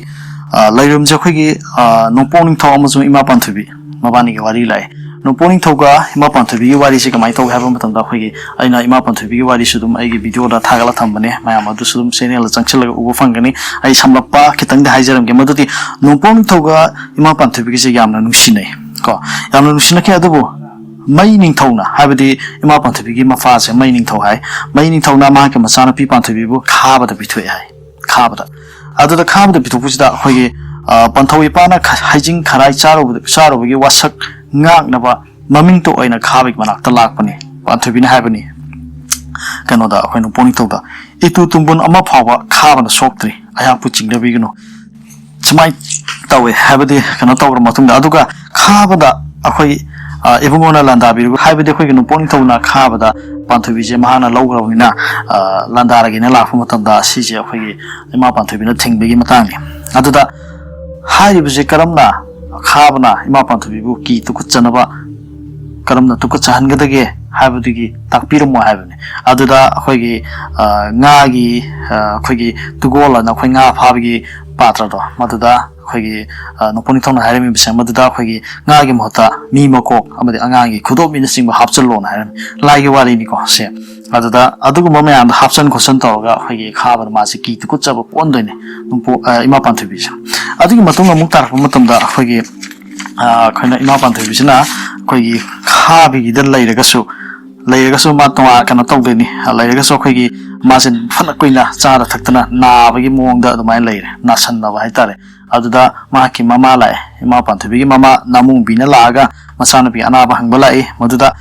ꯑ, ꯂꯩꯔꯨꯝꯁꯦ ꯑꯩꯈꯣꯏꯒꯤ ꯑ, ꯅꯣꯡꯄꯣꯛ ꯅꯤꯡꯊꯧ ꯑꯃꯁꯨꯡ ꯏꯃꯥ ꯄꯥꯟꯊꯣꯏꯕꯤ ꯃꯕꯥꯅꯤꯒꯤ ꯋꯥꯔꯤ ꯂꯥꯛꯑꯦ꯫ ꯅꯣꯡꯄꯣꯛ ꯅꯤꯡꯊꯧꯒ ꯏꯃꯥ ꯄꯥꯟꯊꯣꯏꯕꯤꯒꯤ ꯋꯥꯔꯤꯁꯦ ꯀꯃꯥꯏꯅ ꯇꯧꯒꯦ ꯍꯥꯏꯕ ꯃꯇꯝꯗ, ꯑꯩꯈꯣꯏꯒꯤ ꯑꯩꯅ ꯏꯃꯥ ꯄꯥꯟꯊꯣꯏꯕꯤꯒꯤ ꯋꯥꯔꯤꯁꯨ ꯑꯗꯨꯝ ꯑꯩꯒꯤ ꯚꯤꯗꯤꯑꯣꯗ ꯊꯥꯒꯠꯂ ꯊꯝꯕꯅꯦ, ꯃꯌꯥꯝ ꯑꯗꯨꯁꯨ ꯑꯗꯨꯝ ꯆꯦꯅꯦꯜꯗ ꯆꯪꯁꯤꯜꯂꯒ ꯎꯕ ꯐꯪꯒꯅꯤ꯫ ꯑꯩ ꯁꯝꯂꯞꯄ ꯈꯤꯇꯪꯗꯤ ꯍꯥꯏꯖꯔꯝꯒꯦ꯫ ꯃꯗꯨꯗꯤ ꯅꯣꯡꯄꯣꯛ ꯅꯤꯡꯊꯧꯒ ꯏꯃꯥ ꯄꯥꯟꯊꯣꯏꯕꯤꯒꯤꯁꯦ ꯌꯥꯝꯅ ꯅꯨꯡꯁꯤꯅꯩ ꯀꯣ, ꯌꯥꯝꯅ ꯅꯨꯡꯁꯤꯅꯈꯤ꯫ ꯑꯗꯨꯕꯨ ꯃꯩ ꯅꯤꯡꯊꯧꯅ, ꯍꯥꯏꯕꯗꯤ ꯏꯃꯥ ꯄꯥꯟꯊꯣꯏꯕꯤꯒꯤ ꯃꯄꯥꯁꯦ ꯃꯩ ꯅꯤꯡꯊꯧ ꯍꯥꯏ, ꯃꯩ ꯅꯤꯡꯊꯧꯅ ꯃꯍꯥꯛꯀꯤ ꯃꯆꯥꯅꯨꯄꯤ ꯄꯥꯟꯊꯣꯏꯕꯤꯕꯨ ꯈꯥꯕꯗ ꯄꯤꯊꯣꯛꯑꯦ ꯍꯥꯏ꯫ ꯈꯥꯕꯗ, ꯑꯗꯨꯗ ꯈꯥꯕꯗ ꯄꯤꯊꯣꯛꯄꯁꯤꯗ ꯑꯩꯈꯣꯏꯒꯤ ꯑ, ꯄꯟꯊꯧ ꯏꯄꯥꯅ ꯈ- ꯍꯩꯖꯤꯡ ꯈꯔꯥꯏ ꯆꯥꯔꯨꯕꯗ, ꯆꯥꯔꯨꯕꯒꯤ ꯋꯥꯁꯛ ꯉꯥꯛꯅꯕ ꯃꯃꯤꯡꯇ ꯑꯣꯏꯅ ꯈꯥꯕꯒꯤ ꯃꯅꯥꯛꯇ ꯂꯥꯛꯄꯅꯤ꯫ ꯄꯥꯟꯊꯣꯏꯕꯤꯅ ꯍꯥꯏꯕꯅꯤ ꯀꯩꯅꯣꯗ, ꯑꯩꯈꯣꯏ ꯅꯣꯡꯄꯣꯛ ꯅꯤꯡꯊꯧꯗ, "ꯏꯇꯨ ꯇꯨꯝꯕꯨꯟ ꯑꯃ ꯐꯥꯎꯕ ꯈꯥꯕꯅ ꯁꯣꯛꯇ꯭ꯔꯤ, ꯑꯩꯍꯥꯛꯄꯨ ꯆꯤꯡꯅꯕꯤꯒꯅꯨ"꯫ ꯁꯨꯃꯥꯏꯅ ꯇꯧꯋꯦ ꯍꯥꯏꯕꯗꯤ ꯀꯩꯅꯣ ꯇꯧꯈ꯭ꯔ ꯃꯇꯨꯡꯗ, ꯑꯗꯨꯒ ꯈꯥꯕꯗ ꯑꯩꯈꯣꯏ ꯑ, ꯏꯕꯨꯡꯉꯣꯅ ꯂꯥꯟꯗꯥꯕꯤꯔꯒ, ꯍꯥꯏꯕꯗꯤ ꯑꯩꯈꯣꯏꯒꯤ ꯅꯣꯡꯄꯣꯛ ꯅꯤꯡꯊꯧꯅ ꯈꯥꯕꯗ ꯄꯥꯟꯊꯣꯏꯕꯤꯁꯦ ꯃꯍꯥꯛꯅ ꯂꯧꯈ꯭ꯔꯕꯅꯤꯅ, ꯑ, ꯂꯥꯟꯗꯥꯔꯒꯦꯅ ꯂꯥꯛꯄ ꯃꯇꯝꯗ ꯁꯤꯁꯦ ꯑꯩꯈꯣꯏꯒꯤ ꯏꯃꯥ ꯄꯥꯟꯊꯣꯏꯕꯤꯅ ꯊꯤꯡꯕꯒꯤ ꯃꯇꯥꯡꯅꯤ꯫ ꯑꯗꯨꯗ ꯍꯥꯏꯔꯤꯕꯁꯦ ꯀꯔꯝꯅ ꯈꯥꯕꯅ ꯏꯃꯥ ꯄꯥꯟꯊꯣꯏꯕꯤꯕꯨ ꯀꯤ ꯇꯨꯀꯠꯆꯅꯕ, ꯀꯔꯝꯅ ꯇꯨꯀꯠꯆꯍꯟꯒꯗꯒꯦ ꯍꯥꯏꯕꯗꯨꯒꯤ ꯇꯥꯛꯄꯤꯔꯝꯃꯣ ꯍꯥꯏꯕꯅꯤ꯫ ꯑꯗꯨꯗ ꯑꯩꯈꯣꯏꯒꯤ ꯑ, ꯉꯥꯒꯤ, ꯑ, ꯑꯩꯈꯣꯏꯒꯤ ꯇꯨꯒꯣꯜ ꯑꯅ ꯑꯩꯈꯣꯏ ꯉꯥ ꯐꯥꯕꯒꯤ ꯄꯥꯇ꯭ꯔꯗꯣ, ꯃꯗꯨꯗ ꯑꯩꯈꯣꯏꯒꯤ ꯅꯣꯡꯄꯣꯛ ꯅꯤꯡꯊꯧꯅ ꯍꯥꯏꯔꯝꯃꯤꯕꯁꯦ ꯃꯗꯨꯗ ꯑꯩꯈꯣꯏꯒꯤ ꯉꯥꯒꯤ ꯃꯍꯨꯠꯇ ꯃꯤ ꯃꯀꯣꯛ ꯑꯃꯗꯤ ꯑꯉꯥꯡꯒꯤ ꯈꯨꯗꯣꯞ ꯃꯤꯅꯆꯤꯡꯕ ꯍꯥꯞꯆꯜꯂꯣꯅ ꯍꯥꯏꯔꯝꯃꯤ꯫ ꯂꯥꯏꯒꯤ ꯋꯥꯔꯤꯅꯤꯀꯣ ꯁꯦ꯫ ꯑꯗꯨꯗ ꯑꯗꯨꯒꯨꯝꯕ ꯃꯌꯥꯝꯗꯣ ꯍꯥꯞꯆꯟ ꯈꯣꯠꯆꯟ ꯇꯧꯔꯒ ꯑꯩꯈꯣꯏꯒꯤ ꯈꯥꯕꯗ ꯃꯥꯁꯦ ꯀꯤ ꯇꯨꯀꯠꯆꯕ ꯄꯣꯛꯍꯟꯗꯣꯏꯅꯦ ꯅꯣꯡꯄꯣꯛ ꯏꯃꯥ ꯄꯥꯟꯊꯣꯏꯕꯤꯁꯦ꯫ ꯑꯗꯨꯒꯤ ꯃꯇꯨꯡ ꯑꯃꯨꯛ ꯇꯥꯔꯛꯄ ꯃꯇꯝꯗ ꯑꯩꯈꯣꯏꯒꯤ ꯑꯩꯈꯣꯏꯅ ꯏꯃꯥ ꯄꯥꯟꯊꯣꯏꯕꯤꯁꯤꯅ ꯑꯩꯈꯣꯏꯒꯤ ꯈꯥꯕꯒꯤꯗ ꯂꯩꯔꯒꯁꯨ ꯂꯩꯔꯒꯁꯨ ꯃꯥ ꯇꯣꯉꯥꯟ ꯀꯩꯅꯣ ꯇꯧꯗꯣꯏꯅꯤ꯫ ꯂꯩꯔꯒꯁꯨ ꯑꯩꯈꯣꯏꯒꯤ ꯃꯥꯁꯦ ꯐꯅ ꯀꯨꯏꯅ ꯆꯥꯗ ꯊꯛꯇꯅ ꯅꯥꯕꯒꯤ ꯃꯑꯣꯡꯗ ꯑꯗꯨꯃꯥꯏꯅ ꯂꯩꯔꯦ, ꯅꯥꯁꯟꯅꯕ ꯍꯥꯏꯇꯥꯔꯦ꯫ ꯑꯗꯨꯗ ꯃꯍꯥꯛꯀꯤ ꯃꯃꯥ ꯂꯥꯛꯑꯦ, ꯏꯃꯥ ꯄꯥꯟꯊꯣꯏꯕꯤꯒꯤ ꯃꯃꯥ ꯅꯥꯃꯨꯡꯕꯤꯅ ꯂꯥꯛꯑꯒ ꯃꯆꯥꯅꯨꯄꯤ ꯑꯅꯥꯕ ꯍꯪꯕ ꯂꯥꯛꯏ꯫ ꯃꯗꯨꯗ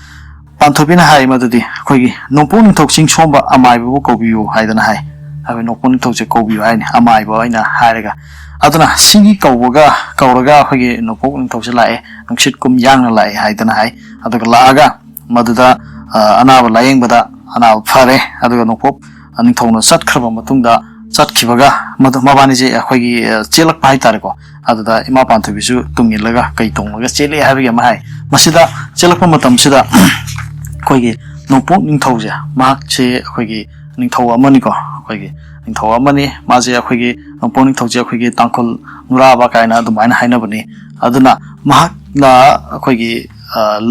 ꯄꯥꯟꯊꯣꯏꯕꯤꯅ ꯍꯥꯏ ꯃꯗꯨꯗꯤ ꯑꯩꯈꯣꯏꯒꯤ ꯅꯣꯡꯄꯣꯛ ꯅꯤꯡꯊꯧ ꯆꯤꯡꯁꯣꯝꯕ ꯑꯃꯥꯏꯕꯕꯨ ꯀꯧꯕꯤꯌꯨ ꯍꯥꯏꯗꯅ ꯍꯥꯏ꯫ ꯑꯩꯈꯣꯏ ꯅꯣꯡꯄꯣꯛ ꯅꯤꯡꯊꯧꯁꯦ ꯀꯧꯕꯤꯌꯨ ꯍꯥꯏꯅꯤ, ꯑꯃꯥꯏꯕ ꯑꯣꯏꯅ ꯍꯥꯏꯔꯒ꯫ ꯑꯗꯨꯅ ꯁꯤꯒꯤ ꯀꯧꯕꯒ ꯀꯧꯔꯒ ꯑꯩꯈꯣꯏꯒꯤ ꯅꯣꯡꯄꯣꯛ ꯅꯤꯡꯊꯧꯁꯦ ꯂꯥꯛꯑꯦ, ꯅꯨꯡꯁꯤꯠ ꯀꯨꯝ ꯌꯥꯡꯅ ꯂꯥꯛꯑꯦ ꯍꯥꯏꯗꯅ ꯍꯥꯏ꯫ ꯑꯗꯨꯒ ꯂꯥꯛꯑꯒ ꯃꯗꯨꯗ ꯑꯅꯥꯕ ꯂꯥꯏꯌꯦꯡꯕꯗ ꯑꯅꯥꯕ ꯐꯔꯦ꯫ ꯑꯗꯨꯒ ꯅꯣꯡꯄꯣꯛ ꯅꯤꯡꯊꯧꯅ ꯆꯠꯈ꯭ꯔꯕ ꯃꯇꯨꯡꯗ ꯆꯠꯈꯤꯕꯒ ꯃꯗꯨ ꯃꯕꯥꯅꯤꯁꯦ ꯑꯩꯈꯣꯏꯒꯤ ꯆꯦꯜꯂꯛꯄ ꯍꯥꯏꯇꯥꯔꯦꯀꯣ꯫ ꯑꯗꯨꯗ ꯏꯃꯥ ꯄꯥꯟꯊꯣꯏꯕꯤꯁꯨ ꯇꯨꯡ ꯏꯜꯂꯒ ꯀꯩ ꯇꯣꯡꯂꯒ ꯆꯦꯜꯂꯛꯑꯦ ꯍꯥꯏꯕꯒꯤ ꯑꯃ ꯍꯥꯏ꯫ ꯃꯁꯤꯗ ꯆꯦꯜꯂꯛꯄ ꯃꯇꯝꯁꯤꯗ ꯑꯩꯈꯣꯏꯒꯤ ꯅꯣꯡꯄꯣꯛ ꯅꯤꯡꯊꯧꯁꯦ, ꯃꯍꯥꯛꯁꯦ ꯑꯩꯈꯣꯏꯒꯤ ꯅꯤꯡꯊꯧ ꯑꯃꯅꯤꯀꯣ꯫ ꯑꯩꯈꯣꯏꯒꯤ ꯅꯤꯡꯊꯧ ꯑꯃꯅꯤ꯫ ꯃꯥꯁꯦ ꯑꯩꯈꯣꯏꯒꯤ ꯅꯣꯡꯄꯣꯛ ꯅꯤꯡꯊꯧꯁꯦ ꯑꯩꯈꯣꯏꯒꯤ ꯇꯥꯡꯈꯨꯜ ꯅꯨꯔꯥꯕ ꯀꯥꯏꯅ ꯑꯗꯨꯃꯥꯏꯅ ꯍꯥꯏꯅꯕꯅꯤ꯫ ꯑꯗꯨꯅ ꯃꯍꯥꯛꯅ ꯑꯩꯈꯣꯏꯒꯤ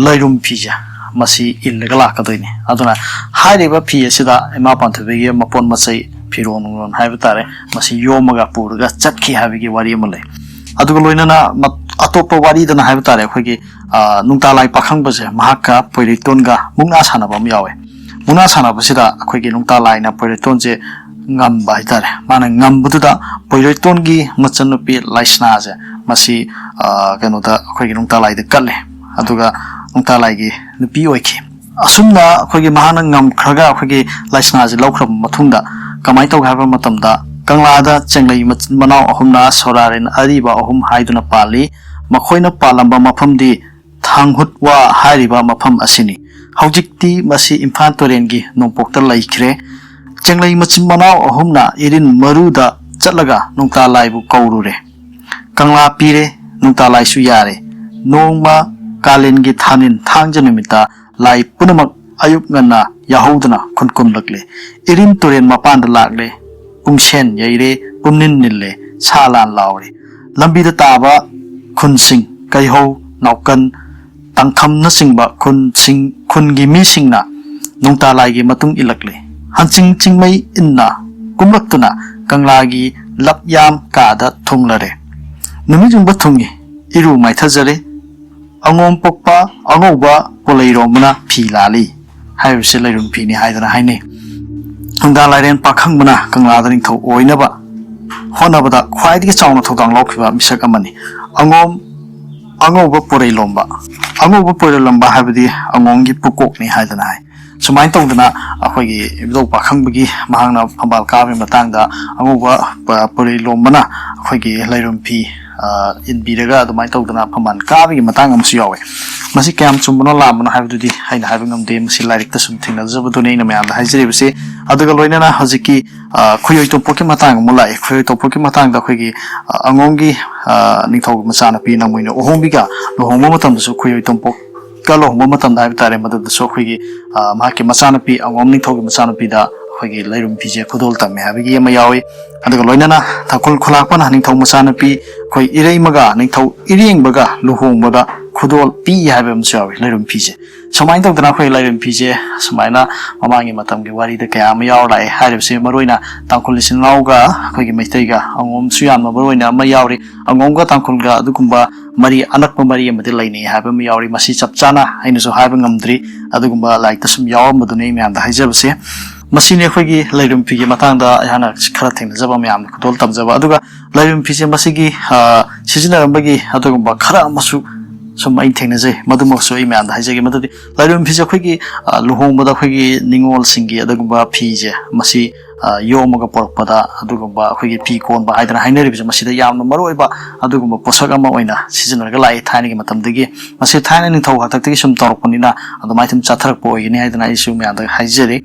ꯂꯩꯔꯨꯝ ꯐꯤꯁꯦ ꯃꯁꯤ ꯏꯜꯂꯒ ꯂꯥꯛꯀꯗꯣꯏꯅꯤ꯫ ꯑꯗꯨꯅ ꯍꯥꯏꯔꯤꯕ ꯐꯤ ꯑꯁꯤꯗ ꯏꯃꯥ ꯄꯥꯟꯊꯣꯏꯕꯤꯒꯤ ꯃꯄꯣꯠ ꯃꯆꯩ, ꯐꯤꯔꯣꯟ ꯅꯨꯡꯔꯣꯟ ꯍꯥꯏꯕ ꯇꯥꯔꯦ, ꯃꯁꯤ ꯌꯣꯝꯃꯒ ꯄꯨꯔꯒ ꯆꯠꯈꯤ ꯍꯥꯏꯕꯒꯤ ꯋꯥꯔꯤ ꯑꯃ ꯂꯩ꯫ ꯑꯗꯨꯒ ꯂꯣꯏꯅꯅ ꯑꯇꯣꯞꯄ ꯋꯥꯔꯤꯗꯅ ꯍꯥꯏꯕ ꯇꯥꯔꯦ, ꯑꯩꯈꯣꯏꯒꯤ ꯅꯨꯡꯇꯥꯂꯥꯏ ꯄꯥꯈꯪꯕꯁꯦ ꯃꯍꯥꯛꯀ ꯄꯣꯏꯔꯩꯇꯣꯟꯒ ꯃꯨꯛꯅꯥ ꯁꯥꯟꯅꯕ ꯑꯃ ꯌꯥꯎꯋꯦ꯫ ꯃꯨꯛꯅꯥ ꯁꯥꯟꯅꯕꯁꯤꯗ ꯑꯩꯈꯣꯏꯒꯤ ꯅꯨꯡꯇꯥꯂꯥꯏꯅ ꯄꯣꯏꯔꯩꯇꯣꯟꯁꯦ ꯉꯝꯕ ꯍꯥꯏꯇꯥꯔꯦ꯫ ꯃꯥꯅ ꯉꯝꯕꯗꯨꯗ ꯄꯣꯏꯔꯩꯇꯣꯟꯒꯤ ꯃꯆꯟꯅꯨꯄꯤ ꯂꯥꯏꯁꯅꯥꯁꯦ ꯃꯁꯤ ꯀꯩꯅꯣꯗ ꯑꯩꯈꯣꯏꯒꯤ ꯅꯨꯡꯇꯥꯂꯥꯏꯗ ꯀꯠꯂꯦ꯫ ꯑꯗꯨꯒ ꯅꯨꯡꯇꯥꯂꯥꯏꯒꯤ ꯅꯨꯄꯤ ꯑꯣꯏꯈꯤ꯫ ꯑꯁꯨꯝꯅ ꯑꯩꯈꯣꯏꯒꯤ ꯃꯍꯥꯛꯅ ꯉꯝꯈ꯭ꯔꯒ ꯑꯩꯈꯣꯏꯒꯤ ꯂꯥꯏꯁꯅꯥꯁꯦ ꯂꯧꯈ꯭ꯔꯕ ꯃꯇꯨꯡꯗ ꯀꯃꯥꯏꯅ ꯇꯧꯒꯦ ꯍꯥꯏꯕ ꯃꯇꯝꯗ, ꯀꯪꯂꯥꯗ ꯆꯦꯡꯂꯩ ꯃꯆꯤꯟ ꯃꯅꯥꯎ ꯑꯍꯨꯝꯅ ꯁꯣꯔꯥꯔꯦꯟ ꯑꯔꯤꯕ ꯑꯍꯨꯝ ꯍꯥꯏꯗꯨꯅ ꯄꯥꯜꯂꯤ꯫ ꯃꯈꯣꯏꯅ ꯄꯥꯜꯂꯝꯕ ꯃꯐꯝꯗꯤ ꯊꯥꯡꯍꯨꯠ ꯋꯥ ꯍꯥꯏꯔꯤꯕ ꯃꯐꯝ ꯑꯁꯤꯅꯤ꯫ ꯍꯧꯖꯤꯛꯇꯤ ꯃꯁꯤ ꯏꯝꯐꯥꯜ ꯇꯨꯔꯦꯜꯒꯤ ꯅꯣꯡꯄꯣꯛꯇ ꯂꯩꯈ꯭ꯔꯦ꯫ ꯆꯦꯡꯂꯩ ꯃꯆꯤꯟ ꯃꯅꯥꯎ ꯑꯍꯨꯝꯅ ꯏꯔꯤꯟ ꯃꯔꯨꯗ ꯆꯠꯂꯒ ꯅꯨꯡꯇꯥ ꯂꯥꯏꯕꯨ ꯀꯧꯔꯨꯔꯦ꯫ ꯀꯪꯂꯥ ꯄꯤꯔꯦ, ꯅꯨꯡꯇꯥ ꯂꯥꯏꯁꯨ ꯌꯥꯔꯦ꯫ ꯅꯣꯡꯃ ꯀꯥꯂꯦꯟꯒꯤ ꯊꯥꯅꯤꯟ ꯊꯥꯡꯖ ꯅꯨꯃꯤꯠꯇ ꯂꯥꯏ ꯄꯨꯝꯅꯃꯛ ꯑꯌꯨꯛ ꯉꯟꯅ ꯌꯥꯍꯧꯗꯨꯅ ꯈꯨꯟ ꯀꯨꯝꯂꯛꯂꯦ꯫ ꯏꯔꯤꯟ ꯇꯨꯔꯦꯜ ꯃꯄꯥꯟꯗ ꯂꯥꯛꯂꯦ꯫ ꯄꯨꯡꯁꯦꯟ ꯌꯩꯔꯦ, ꯄꯨꯝꯅꯤꯟ ꯅꯤꯜꯂꯦ, ꯁꯥ ꯂꯥꯟ ꯂꯥꯎꯔꯦ꯫ ꯂꯝꯕꯤꯗ ꯇꯥꯕ ꯈꯨꯟꯁꯤꯡ, ꯀꯩꯍꯧ, ꯅꯥꯎꯀꯟ, ꯇꯥꯡꯈꯝꯅꯆꯤꯡꯕ ꯈꯨꯟꯁꯤꯡ, ꯈꯨꯟꯒꯤ ꯃꯤꯁꯤꯡꯅ ꯅꯣꯡꯇꯥ ꯂꯥꯏꯒꯤ ꯃꯇꯨꯡ ꯏꯜꯂꯛꯂꯤ꯫ ꯍꯟꯆꯤꯡ ꯆꯤꯡꯃꯩ ꯏꯟꯅ ꯀꯨꯝꯂꯛꯇꯨꯅ ꯀꯪꯂꯥꯒꯤ ꯂꯞꯌꯥꯝ ꯀꯥꯗ ꯊꯨꯡꯂꯔꯦ꯫ ꯅꯨꯃꯤꯠ ꯌꯨꯡꯕ ꯊꯨꯡꯉꯤ, ꯏꯔꯨ ꯃꯥꯏꯊꯖꯔꯦ꯫ ꯑꯉꯣꯝ ꯄꯣꯛꯄ ꯑꯉꯧꯕ ꯄꯣꯂꯩꯔꯣꯝꯕꯅ ꯐꯤ ꯂꯥꯜꯂꯤ ꯍꯥꯏꯔꯤꯕꯁꯤ ꯂꯩꯔꯨꯝ ꯐꯤꯅꯤ ꯍꯥꯏꯗꯅ ꯍꯥꯏꯅꯩ꯫ ꯅꯣꯡꯗꯥ ꯂꯥꯏꯔꯦꯟ ꯄꯥꯈꯪꯕꯅ ꯀꯪꯂꯥꯗ ꯅꯤꯡꯊꯧ ꯑꯣꯏꯅꯕ ꯍꯣꯠꯅꯕꯗ ꯈ꯭ꯋꯥꯏꯗꯒꯤ ꯆꯥꯎꯅ ꯊꯧꯗꯥꯡ ꯂꯧꯈꯤꯕ ꯃꯤꯁꯛ ꯑꯃꯅꯤ꯫ ꯑꯉꯣꯝ ꯑꯉꯧꯕ ꯄꯣꯔꯩ ꯂꯣꯝꯕ, ꯑꯉꯧꯕ ꯄꯣꯔꯩ ꯂꯣꯝꯕ ꯍꯥꯏꯕꯗꯤ ꯑꯉꯣꯝꯒꯤ ꯄꯨꯀꯣꯛꯅꯤ ꯍꯥꯏꯗꯅ ꯍꯥꯏ꯫ ꯁꯨꯃꯥꯏꯅ ꯇꯧꯗꯅ ꯑꯩꯈꯣꯏꯒꯤ ꯏꯕꯨꯙꯧ ꯄꯥꯈꯪꯕꯒꯤ ꯃꯍꯥꯛꯅ ꯐꯝꯕꯥꯜ ꯀꯥꯕꯒꯤ ꯃꯇꯥꯡꯗ ꯑꯉꯧꯕ ꯄ-, ꯄꯣꯔꯩ ꯂꯣꯝꯕꯅ ꯑꯩꯈꯣꯏꯒꯤ ꯂꯩꯔꯨꯝ ꯐꯤ, ꯑ, ꯏꯟꯕꯤꯔꯒ ꯑꯗꯨꯃꯥꯏꯅ ꯇꯧꯗꯅ ꯐꯝꯕꯥꯜ ꯀꯥꯕꯒꯤ ꯃꯇꯥꯡ ꯑꯃꯁꯨ ꯌꯥꯎꯋꯦ꯫ ꯃꯁꯤ ꯀꯌꯥꯝ ꯆꯨꯝꯕꯅꯣ ꯂꯥꯟꯕꯅꯣ ꯍꯥꯏꯕꯗꯨꯗꯤ ꯑꯩꯅ ꯍꯥꯏꯕ ꯉꯝꯗꯦ꯫ ꯃꯁꯤ ꯂꯥꯏꯔꯤꯛꯇ ꯁꯨꯝ ꯊꯦꯡꯅꯖꯕꯗꯨꯅꯤ ꯑꯩꯅ ꯃꯌꯥꯝꯗ ꯍꯥꯏꯖꯔꯤꯕꯁꯤ꯫ ꯑꯗꯨꯒ ꯂꯣꯏꯅꯅ ꯍꯧꯖꯤꯛꯀꯤ, ꯑ, ꯈꯨꯌꯣꯏ ꯇꯣꯝꯄꯣꯛꯀꯤ ꯃꯇꯥꯡ ꯑꯃꯨꯛ ꯂꯥꯛꯑꯦ꯫ ꯈꯨꯌꯣꯏ ꯇꯣꯝꯄꯣꯛꯀꯤ ꯃꯇꯥꯡꯗ ꯑꯩꯈꯣꯏꯒꯤ, ꯑ, ꯑꯉꯣꯝꯒꯤ, ꯑ, ꯅꯤꯡꯊꯧꯒꯤ ꯃꯆꯥꯅꯨꯄꯤ ꯅꯣꯡꯃꯩꯅ ꯎꯍꯣꯡꯕꯤꯒ ꯂꯨꯍꯣꯡꯕ ꯃꯇꯝꯗꯁꯨ ꯈꯨꯌꯣꯏ ꯇꯣꯝꯄꯣꯛꯀ ꯂꯨꯍꯣꯡꯕ ꯃꯇꯝꯗ ꯍꯥꯏꯕ ꯇꯥꯔꯦ, ꯃꯗꯨꯗꯁꯨ ꯑꯩꯈꯣꯏꯒꯤ, ꯑ, ꯃꯍꯥꯛꯀꯤ ꯃꯆꯥꯅꯨꯄꯤ, ꯑꯉꯣꯝ ꯅꯤꯡꯊꯧꯒꯤ ꯃꯆꯥꯅꯨꯄꯤꯗ ꯑꯩꯈꯣꯏꯒꯤ ꯂꯩꯔꯨꯝ ꯐꯤꯁꯦ ꯈꯨꯗꯣꯜ ꯇꯝꯃꯦ ꯍꯥꯏꯕꯒꯤ ꯑꯃ ꯌꯥꯎꯏ꯫ ꯑꯗꯨꯒ ꯂꯣꯏꯅꯅ ꯇꯥꯡꯈꯨꯜ ꯈꯨꯂꯥꯛꯄꯅ ꯅꯤꯡꯊꯧ ꯃꯆꯥꯅꯨꯄꯤ ꯑꯩꯈꯣꯏ ꯏꯔꯩꯃꯒ ꯅꯤꯡꯊꯧ ꯏꯔꯦꯡꯕꯒ ꯂꯨꯍꯣꯡꯕꯗ ꯈꯨꯗꯣꯜ ꯄꯤ ꯍꯥꯏꯕ ꯑꯃꯁꯨ ꯌꯥꯎꯏ ꯂꯩꯔꯨꯝ ꯐꯤꯁꯦ꯫ ꯁꯨꯃꯥꯏꯅ ꯇꯧꯗꯅ ꯑꯩꯈꯣꯏ ꯂꯩꯔꯨꯝ ꯐꯤꯁꯦ ꯁꯨꯃꯥꯏꯅ ꯃꯃꯥꯡꯒꯤ ꯃꯇꯝꯒꯤ ꯋꯥꯔꯤꯗ ꯀꯌꯥ ꯑꯃ ꯌꯥꯎꯔ ꯂꯥꯛꯑꯦ꯫ ꯍꯥꯏꯔꯤꯕꯁꯤ ꯃꯔꯨꯑꯣꯏꯅ ꯇꯥꯡꯈꯨꯜ ꯏꯆꯤꯟ ꯏꯅꯥꯎꯒ ꯑꯩꯈꯣꯏꯒꯤ ꯃꯩꯇꯩꯒ ꯑꯉꯣꯝꯁꯨ ꯌꯥꯝꯅ ꯃꯔꯨꯑꯣꯏꯅ ꯑꯃ ꯌꯥꯎꯔꯤ꯫ ꯑꯉꯣꯝꯒ ꯇꯥꯡꯈꯨꯜꯒ ꯑꯗꯨꯒꯨꯝꯕ ꯃꯔꯤ, ꯑꯅꯛꯄ ꯃꯔꯤ ꯑꯃꯗꯤ ꯂꯩꯅꯩ ꯍꯥꯏꯕ ꯑꯃ ꯌꯥꯎꯔꯤ꯫ ꯃꯁꯤ ꯆꯞ ꯆꯥꯅ ꯑꯩꯅꯁꯨ ꯍꯥꯏꯕ ꯉꯝꯗ꯭ꯔꯤ, ꯑꯗꯨꯒꯨꯝꯕ ꯂꯥꯏꯔꯤꯛꯇ ꯁꯨꯝ ꯌꯥꯎꯔꯝꯕꯗꯨꯅꯤ ꯑꯩ ꯃꯌꯥꯝꯗ ꯍꯥꯏꯖꯕꯁꯦ꯫ ꯃꯁꯤꯅꯤ ꯑꯩꯈꯣꯏꯒꯤ ꯂꯩꯔꯨꯝ ꯐꯤꯒꯤ ꯃꯇꯥꯡꯗ ꯑꯩꯍꯥꯛꯅ ꯈꯔ ꯊꯦꯡꯅꯖꯕ, ꯃꯌꯥꯝꯗ ꯈꯨꯗꯣꯜ ꯇꯝꯖꯕ꯫ ꯑꯗꯨꯒ ꯂꯩꯔꯨꯝ ꯐꯤꯁꯦ ꯃꯁꯤꯒꯤ, ꯑ, ꯁꯤꯖꯤꯟꯅꯔꯝꯕꯒꯤ ꯑꯗꯨꯒꯨꯝꯕ ꯈꯔ ꯑꯃꯁꯨ ꯁꯨꯝ ꯑꯩ ꯊꯦꯡꯅꯖꯩ, ꯃꯗꯨꯃꯛꯁꯨ ꯑꯩ ꯃꯌꯥꯝꯗ ꯍꯥꯏꯖꯒꯦ꯫ ꯃꯗꯨꯗꯤ ꯂꯩꯔꯨꯝ ꯐꯤꯁꯦ ꯑꯩꯈꯣꯏꯒꯤ, ꯑ, ꯂꯨꯍꯣꯡꯕꯗ ꯑꯩꯈꯣꯏꯒꯤ ꯅꯤꯉꯣꯜꯁꯤꯡꯒꯤ ꯑꯗꯨꯒꯨꯝꯕ ꯐꯤꯁꯦ ꯃꯁꯤ, ꯑ, ꯌꯣꯝꯃꯒ ꯄꯨꯔꯛꯄꯗ ꯑꯗꯨꯒꯨꯝꯕ ꯑꯩꯈꯣꯏꯒꯤ ꯐꯤ ꯀꯣꯟꯕ ꯍꯥꯏꯗꯅ ꯍꯥꯏꯅꯔꯤꯕꯁꯦ, ꯃꯁꯤꯗ ꯌꯥꯝꯅ ꯃꯔꯨ ꯑꯣꯏꯕ ꯑꯗꯨꯒꯨꯝꯕ ꯄꯣꯠꯁꯛ ꯑꯃ ꯑꯣꯏꯅ ꯁꯤꯖꯤꯟꯅꯔꯒ ꯂꯥꯛꯏ ꯊꯥꯏꯅꯒꯤ ꯃꯇꯝꯗꯒꯤ꯫ ꯃꯁꯤ ꯊꯥꯏꯅ ꯅꯤꯡꯊꯧ ꯍꯥꯛꯇꯛꯇꯒꯤ ꯁꯨꯝ ꯇꯧꯔꯛꯄꯅꯤꯅ ꯑꯗꯨꯃꯥꯏꯅ ꯁꯨꯝ ꯆꯠꯊꯔꯛꯄ ꯑꯣꯏꯒꯅꯤ ꯍꯥꯏꯗꯅ ꯑꯩꯁꯨ ꯃꯌꯥꯝꯗ ꯍꯥꯏꯖꯔꯤ꯫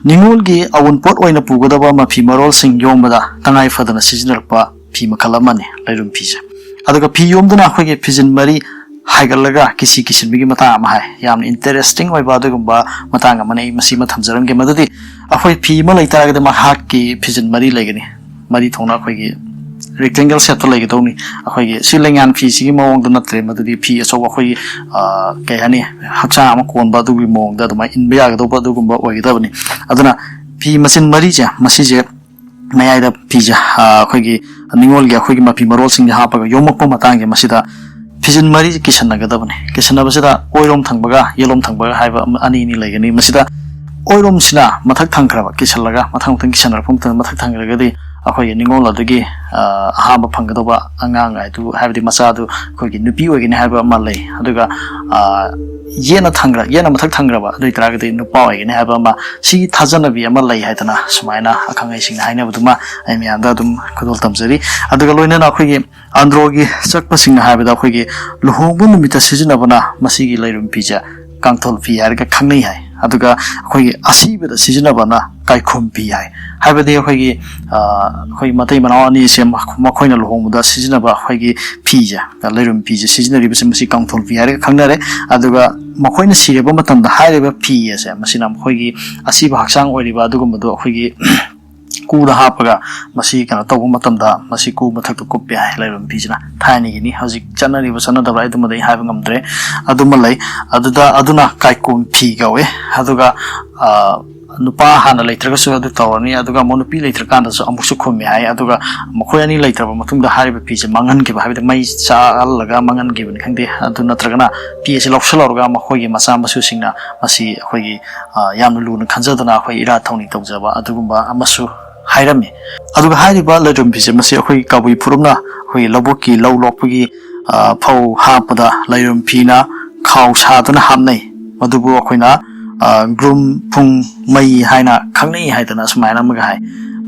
ꯅꯤꯉꯣꯜꯒꯤ ꯑꯎꯟꯄꯣꯠ ꯑꯣꯏꯅ ꯄꯨꯒꯗꯕ ꯃꯐꯤ ꯃꯔꯣꯜꯁꯤꯡ ꯌꯣꯝꯕꯗ ꯇꯉꯥꯏ ꯐꯗꯅ ꯁꯤꯖꯤꯟꯅꯔꯛꯄ ꯐꯤ ꯃꯈꯜ ꯑꯃꯅꯤ ꯂꯩꯔꯨꯝ ꯐꯤꯁꯦ꯫ ꯑꯗꯨꯒ ꯐꯤ ꯌꯣꯝꯗꯨꯅ ꯑꯩꯈꯣꯏꯒꯤ ꯐꯤꯖꯤꯟ ꯃꯔꯤ ꯍꯥꯏꯒꯠꯂꯒ ꯀꯤꯁꯤ ꯀꯤꯁꯤꯟꯕꯒꯤ ꯃꯇꯥꯡ ꯑꯃ ꯍꯥꯏ꯫ ꯌꯥꯝꯅ interesting ꯑꯣꯏꯕ ꯑꯗꯨꯒꯨꯝꯕ ꯃꯇꯥꯡ ꯑꯃꯅꯤ꯫ ꯑꯩ ꯃꯁꯤꯃ ꯊꯝꯖꯔꯝꯒꯦ꯫ ꯃꯗꯨꯗꯤ ꯑꯩꯈꯣꯏ ꯐꯤ ꯑꯃ ꯂꯩꯇꯥꯔꯒꯗꯤ ꯃꯍꯥꯛꯀꯤ ꯐꯤꯖꯤꯟ ꯃꯔꯤ ꯂꯩꯒꯅꯤ꯫ ꯃꯔꯤ ꯊꯣꯛꯅ ꯑꯩꯈꯣꯏꯒꯤ ꯔꯦꯛꯇꯦꯡꯒꯜ ꯁꯦꯞꯇ ꯂꯩꯒꯗꯧꯅꯤ꯫ ꯑꯩꯈꯣꯏꯒꯤ ꯁꯤ ꯂꯦꯡꯌꯥꯟ ꯐꯤꯁꯤꯒꯤ ꯃꯑꯣꯡꯗ ꯅꯠꯇ꯭ꯔꯦ, ꯃꯗꯨꯗꯤ ꯐꯤ ꯑꯆꯧꯕ ꯑꯩꯈꯣꯏꯒꯤ, ꯑ, ꯀꯩ ꯍꯥꯏꯅꯤ, ꯍꯛꯆꯥꯡ ꯑꯃ ꯀꯣꯟꯕ ꯑꯗꯨꯒꯤ ꯃꯑꯣꯡꯗ ꯑꯗꯨꯃꯥꯏꯅ ꯏꯟꯕ ꯌꯥꯒꯗꯧꯕ ꯑꯗꯨꯒꯨꯝꯕ ꯑꯣꯏꯒꯗꯕꯅꯤ꯫ ꯑꯗꯨꯅ ꯐꯤ ꯃꯆꯤꯟ ꯃꯔꯤꯁꯦ, ꯃꯁꯤꯁꯦ ꯃꯌꯥꯏꯗ ꯐꯤꯁꯦ, ꯑ, ꯑꯩꯈꯣꯏꯒꯤ ꯅꯤꯉꯣꯜꯒꯤ ꯑꯩꯈꯣꯏꯒꯤ ꯃꯐꯤ ꯃꯔꯣꯜꯁꯤꯡꯁꯦ ꯍꯥꯞꯄꯒ ꯌꯣꯝꯃꯛꯄ ꯃꯇꯥꯡꯁꯦ, ꯃꯁꯤꯗ ꯐꯤꯖꯤꯟ ꯃꯔꯤꯁꯦ ꯀꯤꯁꯟꯅꯒꯗꯕꯅꯤ꯫ ꯀꯤꯁꯟꯅꯕꯁꯤꯗ ꯑꯣꯏꯔꯣꯝ ꯊꯪꯕꯒ ꯌꯦꯠꯂꯣꯝ ꯊꯪꯕꯒ ꯍꯥꯏꯕ ꯑꯃ, ꯑꯅꯤ ꯑꯅꯤ ꯂꯩꯒꯅꯤ꯫ ꯃꯁꯤꯗ ꯑꯣꯏꯔꯣꯝꯁꯤꯅ ꯃꯊꯛ ꯊꯪꯈ꯭ꯔꯕ, ꯀꯤꯁꯜꯂꯒ ꯃꯊꯪ ꯃꯊꯪ ꯀꯤꯁꯟꯅꯔꯛꯄ ꯃꯇꯝꯗ ꯃꯊꯛ ꯊꯪꯈ꯭ꯔꯒꯗꯤ ꯑꯩꯈꯣꯏꯒꯤ ꯅꯤꯉꯣꯜ ꯑꯗꯨꯒꯤ, ꯑ, ꯑꯍꯥꯟꯕ ꯐꯪꯒꯗꯧꯕ ꯑꯉꯥꯡ ꯍꯥꯏꯗꯨ, ꯍꯥꯏꯕꯗꯤ ꯃꯆꯥꯗꯨ ꯑꯩꯈꯣꯏꯒꯤ ꯅꯨꯄꯤ ꯑꯣꯏꯒꯅꯤ ꯍꯥꯏꯕ ꯑꯃ ꯂꯩ꯫ ꯑꯗꯨꯒ, ꯑ, ꯌꯦꯠꯅ ꯊꯪꯈ꯭ꯔ-, ꯌꯦꯠꯅ ꯃꯊꯛ ꯊꯪꯈ꯭ꯔꯕ ꯑꯗꯨ ꯑꯣꯏꯇꯥꯔꯒꯗꯤ ꯅꯨꯄꯥ ꯑꯣꯏꯒꯅꯤ ꯍꯥꯏꯕ ꯑꯃ, ꯁꯤꯒꯤ ꯊꯥꯖꯅꯕꯤ ꯑꯃ ꯂꯩ ꯍꯥꯏꯗꯅ ꯁꯨꯃꯥꯏꯅ ꯑꯈꯪ ꯑꯍꯩꯁꯤꯡꯅ ꯍꯥꯏꯅꯕꯗꯨꯃ ꯑꯩ ꯃꯌꯥꯝꯗ ꯑꯗꯨꯝ ꯈꯨꯗꯣꯜ ꯇꯝꯖꯔꯤ꯫ ꯑꯗꯨꯒ ꯂꯣꯏꯅꯅ ꯑꯩꯈꯣꯏꯒꯤ ꯑꯟꯗ꯭ꯔꯣꯒꯤ ꯆꯠꯄꯁꯤꯡꯅ ꯍꯥꯏꯕꯗ ꯑꯩꯈꯣꯏꯒꯤ ꯂꯨꯍꯣꯡꯕ ꯅꯨꯃꯤꯠꯇ ꯁꯤꯖꯤꯟꯅꯕꯅ ꯃꯁꯤꯒꯤ ꯂꯩꯔꯨꯝ ꯐꯤꯁꯦ ꯀꯥꯡꯊꯣꯜ ꯐꯤ ꯍꯥꯏꯔꯒ ꯈꯪꯅꯩ ꯍꯥꯏ꯫ ꯑꯗꯨꯒ ꯑꯩꯈꯣꯏꯒꯤ ꯑꯁꯤꯕꯗ ꯁꯤꯖꯤꯟꯅꯕꯅ ꯀꯥꯏꯈꯨꯝ ꯐꯤ ꯍꯥꯏ꯫ ꯍꯥꯏꯕꯗꯤ ꯑꯩꯈꯣꯏꯒꯤ, ꯑ, ꯑꯩꯈꯣꯏ ꯃꯇꯩ ꯃꯅꯥꯎ ꯑꯅꯤꯁꯦ ꯃꯈ-, ꯃꯈꯣꯏꯅ ꯂꯨꯍꯣꯡꯕꯗ ꯁꯤꯖꯤꯟꯅꯕ ꯑꯩꯈꯣꯏꯒꯤ ꯐꯤꯁꯦ, ꯂꯩꯔꯨꯝ ꯐꯤꯁꯦ ꯁꯤꯖꯤꯟꯅꯔꯤꯕꯁꯦ ꯃꯁꯤ ꯀꯥꯡꯊꯣꯜ ꯐꯤ ꯍꯥꯏꯔꯒ ꯈꯪꯅꯔꯦ꯫ ꯑꯗꯨꯒ ꯃꯈꯣꯏꯅ ꯁꯤꯔꯕ ꯃꯇꯝꯗ ꯍꯥꯏꯔꯤꯕ ꯐꯤ ꯑꯁꯦ ꯃꯁꯤꯅ ꯃꯈꯣꯏꯒꯤ ꯑꯁꯤꯕ ꯍꯛꯆꯥꯡ ꯑꯣꯏꯔꯤꯕ ꯑꯗꯨꯒꯨꯝꯕꯗꯣ ꯑꯩꯈꯣꯏꯒꯤ ꯀꯨꯗ ꯍꯥꯞꯄꯒ ꯃꯁꯤ ꯀꯩꯅꯣ ꯇꯧꯕ ꯃꯇꯝꯗ ꯃꯁꯤ ꯀꯨ ꯃꯊꯛꯇ ꯀꯨꯞꯄꯦ ꯍꯥꯏ ꯂꯩꯔꯨꯝ ꯐꯤꯁꯤꯅ꯫ ꯊꯥꯏꯅꯒꯤꯅꯤ, ꯍꯧꯖꯤꯛ ꯆꯠꯅꯔꯤꯕ ꯆꯠꯅꯗꯕ꯭ꯔꯥ ꯑꯗꯨꯃꯗꯤ ꯑꯩ ꯍꯥꯏꯕ ꯉꯝꯗ꯭ꯔꯦ꯫ ꯑꯗꯨꯃ ꯂꯩ꯫ ꯑꯗꯨꯗ, ꯑꯗꯨꯅ ꯀꯥꯏꯀꯨꯝ ꯐꯤ ꯀꯧꯏ꯫ ꯑꯗꯨꯒ, ꯑ, ꯅꯨꯄꯥ ꯍꯥꯟꯅ ꯂꯩꯇ꯭ꯔꯒꯁꯨ ꯑꯗꯨ ꯇꯧꯔꯅꯤ, ꯑꯗꯨꯒ ꯑꯃꯨꯛ ꯅꯨꯄꯤ ꯂꯩꯇ꯭ꯔꯀꯥꯟꯗꯁꯨ ꯑꯃꯨꯛꯁꯨ ꯈꯨꯝꯃꯤ ꯍꯥꯏ꯫ ꯑꯗꯨꯒ ꯃꯈꯣꯏ ꯑꯅꯤ ꯂꯩꯇ꯭ꯔꯕ ꯃꯇꯨꯡꯗ ꯍꯥꯏꯔꯤꯕ ꯐꯤꯁꯦ ꯃꯥꯡꯍꯟꯈꯤꯕ, ꯍꯥꯏꯕꯗꯤ ꯃꯩ ꯆꯥꯛꯍꯜꯂꯒ ꯃꯥꯡꯍꯟꯈꯤꯕꯅꯤ ꯈꯪꯗꯦ, ꯑꯗꯨ ꯅꯠꯇ꯭ꯔꯒꯅ ꯐꯤ ꯑꯁꯤ ꯂꯧꯁꯤꯜꯍꯧꯔꯒ ꯃꯈꯣꯏꯒꯤ ꯃꯆꯥ ꯃꯁꯨꯁꯤꯡꯅ ꯃꯁꯤ ꯑꯩꯈꯣꯏꯒꯤ, ꯑ, ꯌꯥꯝꯅ ꯂꯨꯅ ꯈꯟꯖꯗꯨꯅ ꯑꯩꯈꯣꯏ ꯏꯔꯥꯠ ꯊꯧꯅꯤ ꯇꯧꯖꯕ ꯑꯗꯨꯒꯨꯝꯕ ꯑꯃꯁꯨ ꯍꯥꯏꯔꯝꯃꯤ꯫ ꯑꯗꯨꯒ ꯍꯥꯏꯔꯤꯕ ꯂꯩꯔꯨꯝ ꯐꯤꯁꯦ ꯃꯁꯤ ꯑꯩꯈꯣꯏꯒꯤ ꯀꯕꯨꯏ ꯐꯨꯔꯨꯞꯅ ꯑꯩꯈꯣꯏꯒꯤ ꯂꯧꯕꯨꯛꯀꯤ ꯂꯧ ꯂꯣꯛꯄꯒꯤ, ꯑ, ꯐꯧ ꯍꯥꯞꯄꯗ ꯂꯩꯔꯨꯝ ꯐꯤꯅ ꯈꯥꯎ ꯁꯥꯗꯨꯅ ꯍꯥꯞꯅꯩ꯫ ꯃꯗꯨꯕꯨ ꯑꯩꯈꯣꯏꯅ, ꯑ, ꯒ꯭ꯔꯨꯝ ꯐꯨꯡ ꯃꯩ ꯍꯥꯏꯅ ꯈꯪꯅꯩ ꯍꯥꯏꯗꯅ ꯑꯁꯨꯃꯥꯏꯅ ꯑꯃꯒ ꯍꯥꯏ꯫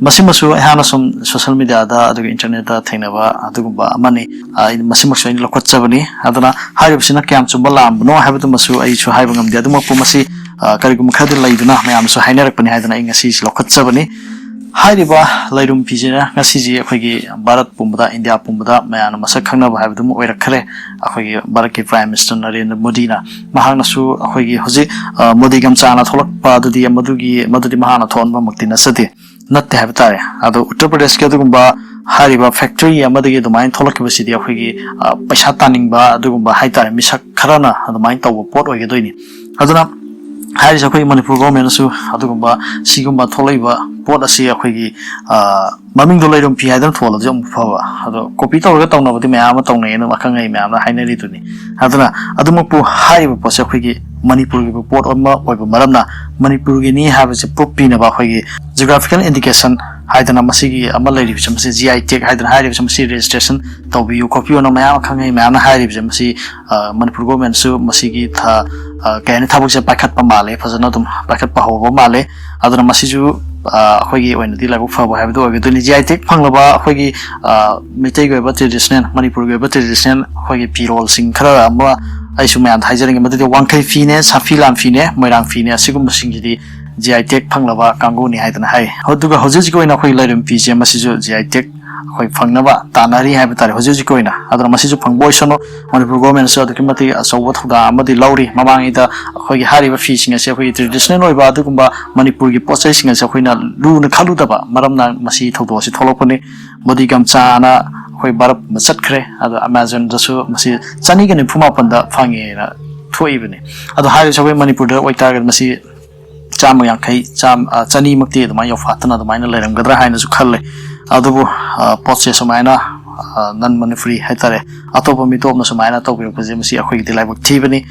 ꯃꯁꯤꯃꯁꯨ ꯑꯩꯍꯥꯛꯅ ꯁꯨꯝ ꯁꯣꯁꯦꯜ ꯃꯦꯗꯤꯌꯥꯗ ꯑꯗꯨꯒ ꯏꯟꯇꯔꯅꯦꯠꯇ ꯊꯦꯡꯅꯕ ꯑꯗꯨꯒꯨꯝꯕ ꯑꯃꯅꯤ꯫ ꯑ, ꯑꯩ ꯃꯁꯤꯃꯛꯁꯨ ꯑꯩꯅ ꯂꯧꯈꯠꯆꯕꯅꯤ꯫ ꯑꯗꯨꯅ ꯍꯥꯏꯔꯤꯕꯁꯤꯅ ꯀꯌꯥꯝ ꯆꯨꯝꯕ ꯂꯥꯟꯕꯅꯣ ꯍꯥꯏꯕꯗꯨꯃꯁꯨ ꯑꯩꯁꯨ ꯍꯥꯏꯕ ꯉꯝꯗꯦ꯫ ꯑꯗꯨꯃꯛꯄꯨ ꯃꯁꯤ, ꯑ, ꯀꯔꯤꯒꯨꯝꯕ ꯈꯔꯗꯤ ꯂꯩꯗꯨꯅ ꯃꯌꯥꯝꯅꯁꯨ ꯍꯥꯏꯅꯔꯛꯄꯅꯤ ꯍꯥꯏꯗꯅ ꯑꯩ ꯉꯁꯤꯁꯤ ꯂꯧꯈꯠꯆꯕꯅꯤ꯫ ꯍꯥꯏꯔꯤꯕ ꯂꯩꯔꯨꯝ ꯐꯤꯁꯤꯅ ꯉꯁꯤꯁꯤ ꯑꯩꯈꯣꯏꯒꯤ ꯚꯥꯔꯠ ꯄꯨꯝꯕꯗ, ꯏꯟꯗꯤꯌꯥ ꯄꯨꯝꯕꯗ ꯃꯌꯥꯝꯅ ꯃꯁꯛ ꯈꯪꯅꯕ ꯍꯥꯏꯕꯗꯨꯃ ꯑꯣꯏꯔꯛꯈ꯭ꯔꯦ꯫ ꯑꯩꯈꯣꯏꯒꯤ ꯚꯥꯔꯠꯀꯤ ꯄ꯭ꯔꯥꯏꯝ ꯃꯤꯅꯤꯁꯇꯔ ꯅꯔꯦꯟꯗ꯭ꯔ ꯃꯣꯗꯤꯅ, ꯃꯍꯥꯛꯅꯁꯨ ꯑꯩꯈꯣꯏꯒꯤ ꯍꯧꯖꯤꯛ, ꯑ, ꯃꯣꯗꯤ ꯒꯝꯆꯥꯅ ꯊꯣꯛꯂꯛꯄ ꯑꯗꯨꯗꯤ ꯃꯗꯨꯒꯤ, ꯃꯗꯨꯗꯤ ꯃꯍꯥꯛꯅ ꯊꯣꯛꯍꯟꯕꯃꯛꯇꯤ ꯅꯠꯆꯗꯦ, ꯅꯠꯇꯦ ꯍꯥꯏꯕ ꯇꯥꯔꯦ꯫ ꯑꯗꯣ ꯎꯠꯇꯔ ꯄ꯭ꯔꯗꯦꯁꯀꯤ ꯑꯗꯨꯒꯨꯝꯕ ꯍꯥꯏꯔꯤꯕ ꯐꯦꯛꯇꯔꯤ ꯑꯃꯗꯒꯤ ꯑꯗꯨꯃꯥꯏꯅ ꯊꯣꯛꯂꯛꯈꯤꯕꯁꯤꯗꯤ ꯑꯩꯈꯣꯏꯒꯤ, ꯑ, ꯄꯩꯁꯥ ꯇꯥꯅꯤꯡꯕ ꯑꯗꯨꯒꯨꯝꯕ ꯍꯥꯏꯇꯥꯔꯦ, ꯃꯤꯁꯛ ꯈꯔꯅ ꯑꯗꯨꯃꯥꯏꯅ ꯇꯧꯕ ꯄꯣꯠ ꯑꯣꯏꯒꯗꯣꯏꯅꯤ꯫ ꯑꯗꯨꯅ ꯍꯥꯏꯔꯤꯁꯦ ꯑꯩꯈꯣꯏ ꯃꯅꯤꯄꯨꯔ ꯒꯣꯔꯃꯦꯟꯅꯁꯨ ꯑꯗꯨꯒꯨꯝꯕ, ꯁꯤꯒꯨꯝꯕ ꯊꯣꯛꯂꯛꯏꯕ ꯄꯣꯠ ꯑꯁꯤ ꯑꯩꯈꯣꯏꯒꯤ, ꯑ, ꯃꯃꯤꯡꯗꯣ ꯂꯩꯔꯨꯝ ꯐꯤ ꯍꯥꯏꯗꯅ ꯊꯣꯜꯂꯗꯤ ꯑꯃꯨꯛ ꯐꯕ꯫ ꯑꯗꯣ ꯀꯣꯄꯤ ꯇꯧꯔꯒ ꯇꯧꯅꯕꯗꯤ ꯃꯌꯥꯝ ꯑꯃ ꯇꯧꯅꯩ, ꯑꯗꯨꯝ ꯑꯈꯪ ꯑꯍꯩ ꯃꯌꯥꯝꯅ ꯍꯥꯏꯅꯔꯤꯗꯨꯅꯤ꯫ ꯑꯗꯨꯅ ꯑꯗꯨꯃꯛꯄꯨ ꯍꯥꯏꯔꯤꯕ ꯄꯣꯠꯁꯦ ꯑꯩꯈꯣꯏꯒꯤ ꯃꯅꯤꯄꯨꯔꯒꯤ ꯑꯣꯏꯕ ꯄꯣꯠ ꯑꯃ ꯑꯣꯏꯕ ꯃꯔꯝꯅ ꯃꯅꯤꯄꯨꯔꯒꯤꯅꯤ ꯍꯥꯏꯕꯁꯦ ꯄ꯭ꯔꯨꯞ ꯄꯤꯅꯕ ꯑꯩꯈꯣꯏꯒꯤ geographical indication ꯍꯥꯏꯗꯅ ꯃꯁꯤꯒꯤ ꯑꯃ ꯂꯩꯔꯤꯕꯁꯦ, ꯃꯁꯤ G I tag ꯍꯥꯏꯗꯅ ꯍꯥꯏꯔꯤꯕꯁꯦ, ꯃꯁꯤ registration ꯇꯧꯕꯤꯌꯨ ꯈꯣꯠꯄꯤꯌꯨꯅ ꯃꯌꯥꯝ ꯑꯈꯪ ꯑꯍꯩ ꯃꯌꯥꯝꯅ ꯍꯥꯏꯔꯤꯕꯁꯦ, ꯃꯁꯤ, ꯑ, ꯃꯅꯤꯄꯨꯔ ꯒꯣꯔꯃꯦꯟꯁꯨ ꯃꯁꯤꯒꯤ ꯊ-, ꯑ, ꯀꯩ ꯍꯥꯏꯅꯤ, ꯊꯕꯛꯁꯦ ꯄꯥꯏꯈꯠꯄ ꯃꯥꯜꯂꯦ, ꯐꯖꯅ ꯑꯗꯨꯝ ꯄꯥꯏꯈꯠꯄ ꯍꯧꯔꯕ ꯃꯥꯜꯂꯦ꯫ ꯑꯗꯨꯅ ꯃꯁꯤꯁꯨ, ꯑ, ꯑꯩꯈꯣꯏꯒꯤ ꯑꯣꯏꯅꯗꯤ ꯂꯥꯏꯕꯛ ꯐꯕ ꯍꯥꯏꯕꯗꯨ ꯑꯣꯏꯒꯗꯣꯏꯅꯤ꯫ G I tag ꯐꯪꯂꯕ ꯑꯩꯈꯣꯏꯒꯤ, ꯑ, ꯃꯩꯇꯩꯒꯤ ꯑꯣꯏꯕ traditional, ꯃꯅꯤꯄꯨꯔꯒꯤ ꯑꯣꯏꯕ traditional ꯑꯩꯈꯣꯏꯒꯤ ꯐꯤꯔꯣꯜꯁꯤꯡ ꯈꯔ ꯑꯃ ꯑꯩꯁꯨ ꯃꯌꯥꯝꯗ ꯍꯥꯏꯖꯔꯤꯉꯩ, ꯃꯗꯨꯗꯤ ꯋꯥꯡꯈꯩ ꯐꯤꯅꯦ, ꯁꯥꯐꯤ ꯂꯥꯟ ꯐꯤꯅꯦ, ꯃꯣꯏꯔꯥꯡ ꯐꯤꯅꯦ, ꯑꯁꯤꯒꯨꯝꯕꯁꯤꯡꯁꯤꯗꯤ G I tag ꯐꯪꯂꯕ ꯀꯥꯡꯕꯨꯅꯤ ꯍꯥꯏꯗꯅ ꯍꯥꯏ꯫ ꯑꯗꯨꯒ ꯍꯧꯖꯤꯛ ꯍꯧꯖꯤꯛꯀꯤ ꯑꯣꯏꯅ ꯑꯩꯈꯣꯏ ꯂꯩꯔꯨꯝ ꯐꯤꯁꯦ ꯃꯁꯤꯁꯨ G I tag ꯑꯩꯈꯣꯏ ꯐꯪꯅꯕ ꯇꯥꯟꯅꯔꯤ ꯍꯥꯏꯕ ꯇꯥꯔꯦ ꯍꯧꯖꯤꯛ ꯍꯧꯖꯤꯛꯀꯤ ꯑꯣꯏꯅ꯫ ꯑꯗꯨꯅ ꯃꯁꯤꯁꯨ ꯐꯪꯕ ꯑꯣꯏꯁꯅꯨ꯫ ꯃꯅꯤꯄꯨꯔ ꯒꯣꯔꯃꯦꯟꯅꯁꯨ ꯑꯗꯨꯛꯀꯤ ꯃꯇꯤꯛ ꯑꯆꯧꯕ ꯊꯧꯗꯥꯡ ꯑꯃꯗꯤ ꯂꯧꯔꯤ꯫ ꯃꯃꯥꯡꯉꯩꯗ ꯑꯩꯈꯣꯏꯒꯤ ꯍꯥꯏꯔꯤꯕ ꯐꯤꯁꯤꯡ ꯑꯁꯤ ꯑꯩꯈꯣꯏꯒꯤ traditional ꯑꯣꯏꯕ ꯑꯗꯨꯒꯨꯝꯕ ꯃꯅꯤꯄꯨꯔꯒꯤ ꯄꯣꯠ ꯆꯩꯁꯤꯡ ꯑꯁꯤ ꯑꯩꯈꯣꯏꯅ ꯂꯨꯅ ꯈꯜꯂꯨꯗꯕ ꯃꯔꯝꯅ ꯃꯁꯤ ꯊꯧꯗꯣꯛ ꯑꯁꯤ ꯊꯣꯛꯂꯛꯄꯅꯤ꯫ ꯃꯣꯗꯤ ꯒꯝꯆꯥꯅ ꯑꯩꯈꯣꯏ ꯚꯥꯔꯠ ꯄꯨꯝꯕ ꯆꯠꯈ꯭ꯔꯦ꯫ ꯑꯗꯣ Amazonꯗꯁꯨ ꯃꯁꯤ ꯆꯅꯤꯒ ꯅꯤꯐꯨ ꯃꯥꯄꯟꯗ ꯐꯪꯉꯦꯅ ꯊꯣꯛꯏꯕꯅꯤ꯫ ꯑꯗꯣ ꯍꯥꯏꯔꯤꯁꯦ ꯑꯩꯈꯣꯏ ꯃꯅꯤꯄꯨꯔꯗ ꯑꯣꯏꯇꯥꯔꯒꯗꯤ ꯃꯁꯤ ꯆꯥꯝꯃ ꯌꯥꯡꯈꯩ, ꯆꯥꯝ-, ꯑ, ꯆꯅꯤꯃꯛꯇꯤ ꯑꯗꯨꯃꯥꯏꯅ ꯌꯧꯐꯥꯠꯇꯅ ꯑꯗꯨꯃꯥꯏꯅ ꯂꯩꯔꯝꯒꯗ꯭ꯔꯥ ꯍꯥꯏꯅꯁꯨ ꯈꯜꯂꯦ꯫ ꯑꯗꯨꯕꯨ, ꯑ, ꯄꯣꯠꯁꯦ ꯁꯨꯃꯥꯏꯅ, ꯑ, non Manipuri ꯍꯥꯏꯇꯥꯔꯦ, ꯑꯇꯣꯞꯄ ꯃꯤꯇꯣꯞꯅ ꯁꯨꯃꯥꯏꯅ ꯇꯧꯕꯤꯔꯛꯄꯁꯦ, ꯃꯁꯤ ꯑꯩꯈꯣꯏꯒꯤꯗꯤ ꯂꯥꯏꯕꯛ ꯊꯤꯕꯅꯤ꯫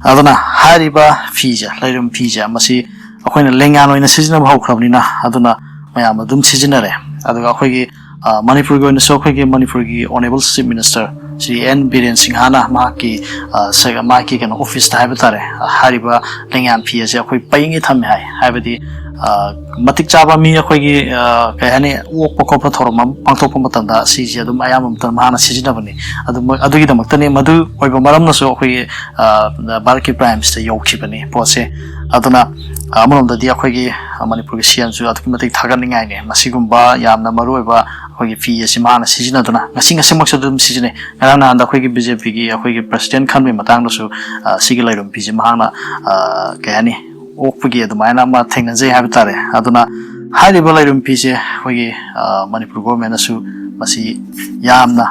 ꯑꯗꯨꯅ ꯍꯥꯏꯔꯤꯕ ꯐꯤꯁꯦ, ꯂꯩꯔꯨꯝ ꯐꯤꯁꯦ, ꯃꯁꯤ ꯑꯩꯈꯣꯏꯅ ꯂꯦꯡꯌꯥꯟ ꯑꯣꯏꯅ ꯁꯤꯖꯤꯟꯅꯕ ꯍꯧꯈ꯭ꯔꯕꯅꯤꯅ, ꯑꯗꯨꯅ ꯃꯌꯥꯝ ꯑꯗꯨꯝ ꯁꯤꯖꯤꯟꯅꯔꯦ꯫ ꯑꯗꯨꯒ ꯑꯩꯈꯣꯏꯒꯤ, ꯑ, ꯃꯅꯤꯄꯨꯔꯒꯤ ꯑꯣꯏꯅꯁꯨ ꯑꯩꯈꯣꯏꯒꯤ ꯃꯅꯤꯄꯨꯔꯒꯤ Honourable Chief Minister Shri N Biren ꯁꯤꯡꯍꯥꯅ ꯃꯍꯥꯛꯀꯤ, ꯑ, ꯁꯦ-, ꯃꯍꯥꯛꯀꯤ ꯀꯩꯅꯣ, officeꯇ ꯍꯥꯏꯕ ꯇꯥꯔꯦ, ꯑ, ꯍꯥꯏꯔꯤꯕ ꯂꯦꯡꯌꯥꯟ ꯐꯤ ꯑꯁꯦ ꯑꯩꯈꯣꯏ ꯄꯩꯉꯩ ꯊꯝꯃꯦ ꯍꯥꯏ꯫ ꯍꯥꯏꯕꯗꯤ, ꯑ, ꯃꯇꯤꯛ ꯆꯥꯕ ꯃꯤ ꯑꯩꯈꯣꯏꯒꯤ, ꯑ, ꯀꯩ ꯍꯥꯏꯅꯤ, ꯑꯣꯛꯄ ꯈꯣꯠꯄ ꯊꯧꯔꯝ ꯑꯃ ꯄꯥꯡꯊꯣꯛꯄ ꯃꯇꯝꯗ ꯁꯤꯁꯦ ꯑꯗꯨꯝ ꯑꯌꯥꯝꯕ ꯃꯇꯝꯗ ꯃꯍꯥꯛꯅ ꯁꯤꯖꯤꯟꯅꯕꯅꯤ꯫ ꯑꯗꯨ ꯃ-, ꯑꯗꯨꯒꯤꯗꯃꯛꯇꯅꯤ, ꯃꯗꯨ ꯑꯣꯏꯕ ꯃꯔꯝꯅꯁꯨ ꯑꯩꯈꯣꯏꯒꯤ, ꯑ, ꯚꯥꯔꯠꯀꯤ Prime Ministerꯗ ꯌꯧꯈꯤꯕꯅꯤ ꯄꯣꯠꯁꯦ꯫ ꯑꯗꯨꯅ, ꯑ, ꯑꯃꯔꯣꯝꯗꯗꯤ ꯑꯩꯈꯣꯏꯒꯤ, ꯑ, ꯃꯅꯤꯄꯨꯔꯒꯤ ꯁꯤ ꯑꯦꯝꯁꯨ ꯑꯗꯨꯛꯀꯤ ꯃꯇꯤꯛ ꯊꯥꯒꯠꯅꯤꯡꯉꯥꯏꯅꯤ꯫ ꯃꯁꯤꯒꯨꯝꯕ ꯌꯥꯝꯅ ꯃꯔꯨꯑꯣꯏꯕ ꯑꯩꯈꯣꯏꯒꯤ ꯐꯤ ꯑꯁꯤ ꯃꯍꯥꯛꯅ ꯁꯤꯖꯤꯟꯅꯗꯨꯅ ꯉꯁꯤ ꯉꯁꯤꯃꯛꯁꯨ ꯑꯗꯨꯝ ꯁꯤꯖꯤꯟꯅꯩ꯫ ꯉꯔꯥꯡ ꯅꯍꯥꯟꯗ ꯑꯩꯈꯣꯏꯒꯤ BJPꯒꯤ ꯑꯩꯈꯣꯏꯒꯤ President ꯈꯟꯕꯒꯤ ꯃꯇꯥꯡꯗꯁꯨ, ꯑ, ꯁꯤꯒꯤ ꯂꯩꯔꯨꯝ ꯐꯤꯁꯦ ꯃꯍꯥꯛꯅ, ꯑ, ꯀꯩ ꯍꯥꯏꯅꯤ, ꯑꯣꯛꯄꯒꯤ ꯑꯗꯨꯃꯥꯏꯅ ꯑꯃ ꯊꯦꯡꯅꯖꯩ ꯍꯥꯏꯕ ꯇꯥꯔꯦ꯫ ꯑꯗꯨꯅ ꯍꯥꯏꯔꯤꯕ ꯂꯩꯔꯨꯝ ꯐꯤꯁꯦ ꯑꯩꯈꯣꯏꯒꯤ, ꯑ, ꯃꯅꯤꯄꯨꯔ ꯒꯣꯔꯃꯦꯟꯅꯁꯨ ꯃꯁꯤ ꯌꯥꯝꯅ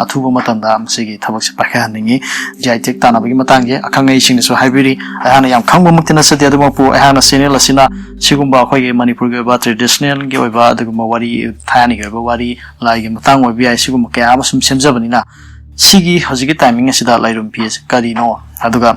ꯑꯊꯨꯕ ꯃꯇꯝꯗ ꯃꯁꯤꯒꯤ ꯊꯕꯛꯁꯦ ꯄꯥꯏꯈꯠꯍꯟꯅꯤꯡꯉꯤ꯫ ꯖꯤ ꯑꯥꯏ ꯇꯦꯛ ꯇꯥꯟꯅꯕꯒꯤ ꯃꯇꯥꯡꯁꯦ ꯑꯈꯪ ꯑꯍꯩꯁꯤꯡꯅꯁꯨ ꯍꯥꯏꯕꯤꯔꯤ꯫ ꯑꯩꯍꯥꯛꯅ ꯌꯥꯝ ꯈꯪꯕꯃꯛꯇꯤ ꯅꯠꯆꯗꯦ, ꯑꯗꯨꯃꯛꯄꯨ ꯑꯩꯍꯥꯛꯅ ꯆꯦꯅꯦꯜ ꯑꯁꯤꯅ ꯁꯤꯒꯨꯝꯕ ꯑꯩꯈꯣꯏꯒꯤ ꯃꯅꯤꯄꯨꯔꯒꯤ ꯑꯣꯏꯕ ꯇ꯭ꯔꯦꯗꯤꯁꯅꯦꯜꯒꯤ ꯑꯣꯏꯕ ꯑꯗꯨꯒꯨꯝꯕ ꯋꯥꯔꯤ, ꯊꯥꯏꯅꯒꯤ ꯑꯣꯏꯕ ꯋꯥꯔꯤ, ꯂꯥꯏꯒꯤ ꯃꯇꯥꯡ ꯑꯣꯏꯕ ꯌꯥꯏ, ꯁꯤꯒꯨꯝꯕ ꯀꯌꯥ ꯑꯃ ꯁꯨꯝ ꯁꯦꯝꯖꯕꯅꯤꯅ, ꯁꯤꯒꯤ ꯍꯧꯖꯤꯛꯀꯤ ꯇꯥꯏꯃꯤꯡ ꯑꯁꯤꯗ ꯂꯥꯏꯔꯨꯝ ꯐꯤ ꯑꯁꯤ ꯀꯔꯤꯅꯣ, ꯑꯗꯨꯒ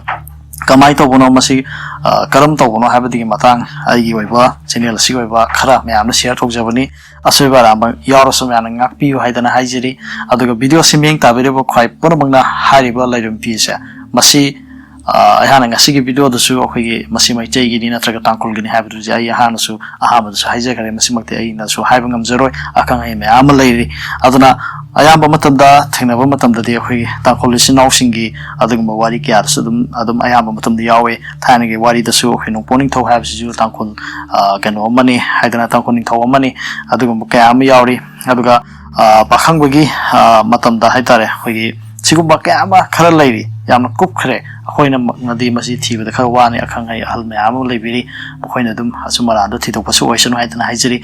ꯀꯃꯥꯏꯅ ꯇꯧꯕꯅꯣ, ꯃꯁꯤ, ꯑ, ꯀꯔꯝ ꯇꯧꯕꯅꯣ ꯍꯥꯏꯕꯗꯨꯒꯤ ꯃꯇꯥꯡ ꯑꯩꯒꯤ ꯑꯣꯏꯕ ꯆꯦꯅꯦꯜ ꯑꯁꯤꯒꯤ ꯑꯣꯏꯕ ꯈꯔ ꯃꯌꯥꯝꯅ ꯁꯤꯌꯔ ꯇꯧꯖꯕꯅꯤ꯫ ꯑꯁꯣꯏꯕ ꯑꯔꯥꯟꯕ ꯌꯥꯎꯔꯁꯨ ꯃꯌꯥꯝꯅ ꯉꯥꯛꯄꯤꯌꯨ ꯍꯥꯏꯗꯅ ꯍꯥꯏꯖꯔꯤ꯫ ꯑꯗꯨꯒ ꯚꯤꯗꯤꯑꯣ ꯑꯁꯤ ꯃꯤꯠꯌꯦꯡ ꯇꯥꯕꯤꯔꯤꯕ ꯈ꯭ꯋꯥꯏ ꯄꯨꯝꯅꯃꯛꯅ ꯍꯥꯏꯔꯤꯕ ꯂꯥꯏꯔꯨꯝ ꯐꯤ ꯑꯁꯦ, ꯃꯁꯤ, ꯑ, ꯑꯩꯍꯥꯛꯅ ꯉꯁꯤꯒꯤ ꯚꯤꯗꯤꯑꯣꯗꯁꯨ ꯑꯩꯈꯣꯏꯒꯤ ꯃꯁꯤ ꯃꯩꯇꯩꯒꯤꯅꯤ ꯅꯠꯇ꯭ꯔꯒ ꯇꯥꯡꯈꯨꯜꯒꯤꯅꯤ ꯍꯥꯏꯕꯗꯨꯗꯤ ꯑꯩ ꯑꯍꯥꯟꯅꯁꯨ, ꯑꯍꯥꯟꯕꯗꯁꯨ ꯍꯥꯏꯖꯈ꯭ꯔꯦ, ꯃꯁꯤꯃꯛꯇꯤ ꯑꯩꯅꯁꯨ ꯍꯥꯏꯕ ꯉꯝꯖꯔꯣꯏ, ꯑꯈꯪ ꯑꯍꯩ ꯃꯌꯥꯝ ꯑꯃ ꯂꯩꯔꯤ꯫ ꯑꯗꯨꯅ ꯑꯌꯥꯝꯕ ꯃꯇꯝꯗ ꯊꯦꯡꯅꯕ ꯃꯇꯝꯗꯗꯤ ꯑꯩꯈꯣꯏꯒꯤ ꯇꯥꯡꯈꯨꯜ ꯏꯆꯤꯟ ꯏꯅꯥꯎꯁꯤꯡꯒꯤ ꯑꯗꯨꯒꯨꯝꯕ ꯋꯥꯔꯤ ꯀꯌꯥꯗꯁꯨ ꯑꯗꯨꯝ, ꯑꯗꯨꯝ ꯑꯌꯥꯝꯕ ꯃꯇꯝꯗ ꯌꯥꯎꯋꯦ꯫ ꯊꯥꯏꯅꯒꯤ ꯋꯥꯔꯤꯗꯁꯨ ꯑꯩꯈꯣꯏ ꯅꯣꯡꯄꯣꯛ ꯅꯤꯡꯊꯧ ꯍꯥꯏꯕꯁꯤꯁꯨ ꯇꯥꯡꯈꯨꯜ, ꯑ, ꯀꯩꯅꯣ ꯑꯃꯅꯤ ꯍꯥꯏꯗꯅ, ꯇꯥꯡꯈꯨꯜ ꯅꯤꯡꯊꯧ ꯑꯃꯅꯤ, ꯑꯗꯨꯒꯨꯝꯕ ꯀꯌꯥ ꯑꯃ ꯌꯥꯎꯔꯤ꯫ ꯑꯗꯨꯒ, ꯑ, ꯄꯥꯈꯪꯕꯒꯤ, ꯑ, ꯃꯇꯝꯗ ꯍꯥꯏꯇꯥꯔꯦ, ꯑꯩꯈꯣꯏꯒꯤ ꯁꯤꯒꯨꯝꯕ ꯀꯌꯥ ꯑꯃ ꯈꯔ ꯂꯩꯔꯤ, ꯌꯥꯝꯅ ꯀꯨꯞꯈ꯭ꯔꯦ꯫ ꯑꯩꯈꯣꯏꯅ ꯃꯛꯅꯗꯤ ꯃꯁꯤ ꯊꯤꯕꯗ ꯈꯔ ꯋꯥꯅꯤ, ꯑꯈꯪ ꯑꯍꯩ ꯑꯍꯜ ꯃꯌꯥꯝ ꯑꯃ ꯂꯩꯕꯤꯔꯤ, ꯃꯈꯣꯏꯅ ꯑꯗꯨꯝ ꯑꯆꯨꯝ ꯑꯔꯥꯟꯗꯣ ꯊꯤꯗꯣꯛꯄꯁꯨ ꯑꯣꯏꯁꯅꯨ ꯍꯥꯏꯗꯅ ꯍꯥꯏꯖꯔꯤ꯫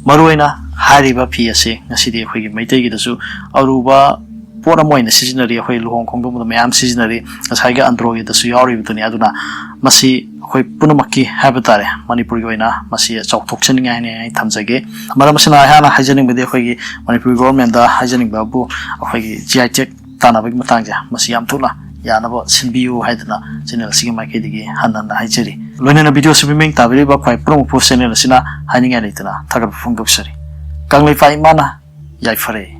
ꯃꯔꯨꯑꯣꯏꯅ ꯍꯥꯏꯔꯤꯕ ꯐꯤ ꯑꯁꯤ ꯉꯁꯤꯗꯤ ꯑꯩꯈꯣꯏꯒꯤ ꯃꯩꯇꯩꯒꯤꯗꯁꯨ ꯑꯔꯨꯕ ꯄꯣꯠ ꯑꯃ ꯑꯣꯏꯅ ꯁꯤꯖꯤꯟꯅꯔꯤ꯫ ꯑꯩꯈꯣꯏ ꯂꯨꯍꯣꯡ ꯈꯣꯡꯗꯣꯡꯕꯗ ꯃꯌꯥꯝ ꯁꯤꯖꯤꯟꯅꯔꯤ꯫ ꯉꯁꯥꯏꯒꯤ ꯑꯟꯗ꯭ꯔꯣꯒꯤꯗꯁꯨ ꯌꯥꯎꯔꯤꯕꯗꯨꯅꯤ꯫ ꯑꯗꯨꯅ ꯃꯁꯤ ꯑꯩꯈꯣꯏ ꯄꯨꯝꯅꯃꯛꯀꯤ ꯍꯥꯏꯕ ꯇꯥꯔꯦ, ꯃꯅꯤꯄꯨꯔꯒꯤ ꯑꯣꯏꯅ ꯃꯁꯤ ꯆꯥꯎꯊꯣꯛꯆꯅꯤꯡꯉꯥꯏꯅꯤ ꯍꯥꯏꯅ ꯑꯩ ꯊꯝꯖꯒꯦ꯫ ꯃꯔꯝ ꯑꯁꯤꯅ ꯑꯩꯍꯥꯛꯅ ꯍꯥꯏꯖꯅꯤꯡꯕꯗꯤ, ꯑꯩꯈꯣꯏꯒꯤ ꯃꯅꯤꯄꯨꯔ ꯒꯣꯚꯔꯟꯃꯦꯟꯗ ꯍꯥꯏꯖꯅꯤꯡꯕꯕꯨ, ꯑꯩꯈꯣꯏꯒꯤ ꯖꯤ ꯑꯥꯏ ꯇꯦꯛ ꯇꯥꯟꯅꯕꯒꯤ ꯃꯇꯥꯡꯁꯦ ꯃꯁꯤ ꯌꯥꯝ ꯊꯨꯅ ꯌꯥꯅꯕ ꯁꯤꯟꯕꯤꯌꯨ ꯍꯥꯏꯗꯅ ꯆꯦꯅꯦꯜ ꯑꯁꯤꯒꯤ ꯃꯥꯏꯀꯩꯗꯒꯤ ꯍꯟꯅ ꯍꯟꯅ ꯍꯥꯏꯖꯔꯤ꯫ ꯂꯣꯏꯅꯅ ꯚꯤꯗꯤꯑꯣ ꯑꯁꯤ ꯃꯤꯠꯌꯦꯡ ꯇꯥꯕꯤꯔꯤꯕ ꯈ꯭ꯋꯥꯏ ꯄꯨꯝꯅꯃꯛꯄꯨ ꯆꯦꯅꯦꯜ ꯑꯁꯤꯅ ꯍꯥꯏꯅꯤꯡꯉꯥꯏ ꯂꯩꯇꯅ ꯊꯥꯒꯠꯄ ꯐꯣꯡꯗꯣꯛꯆꯔꯤ꯫ ꯀꯪꯂꯩꯄꯥꯛ ꯏꯃꯥꯅ ꯌꯥꯏꯐꯔꯦ꯫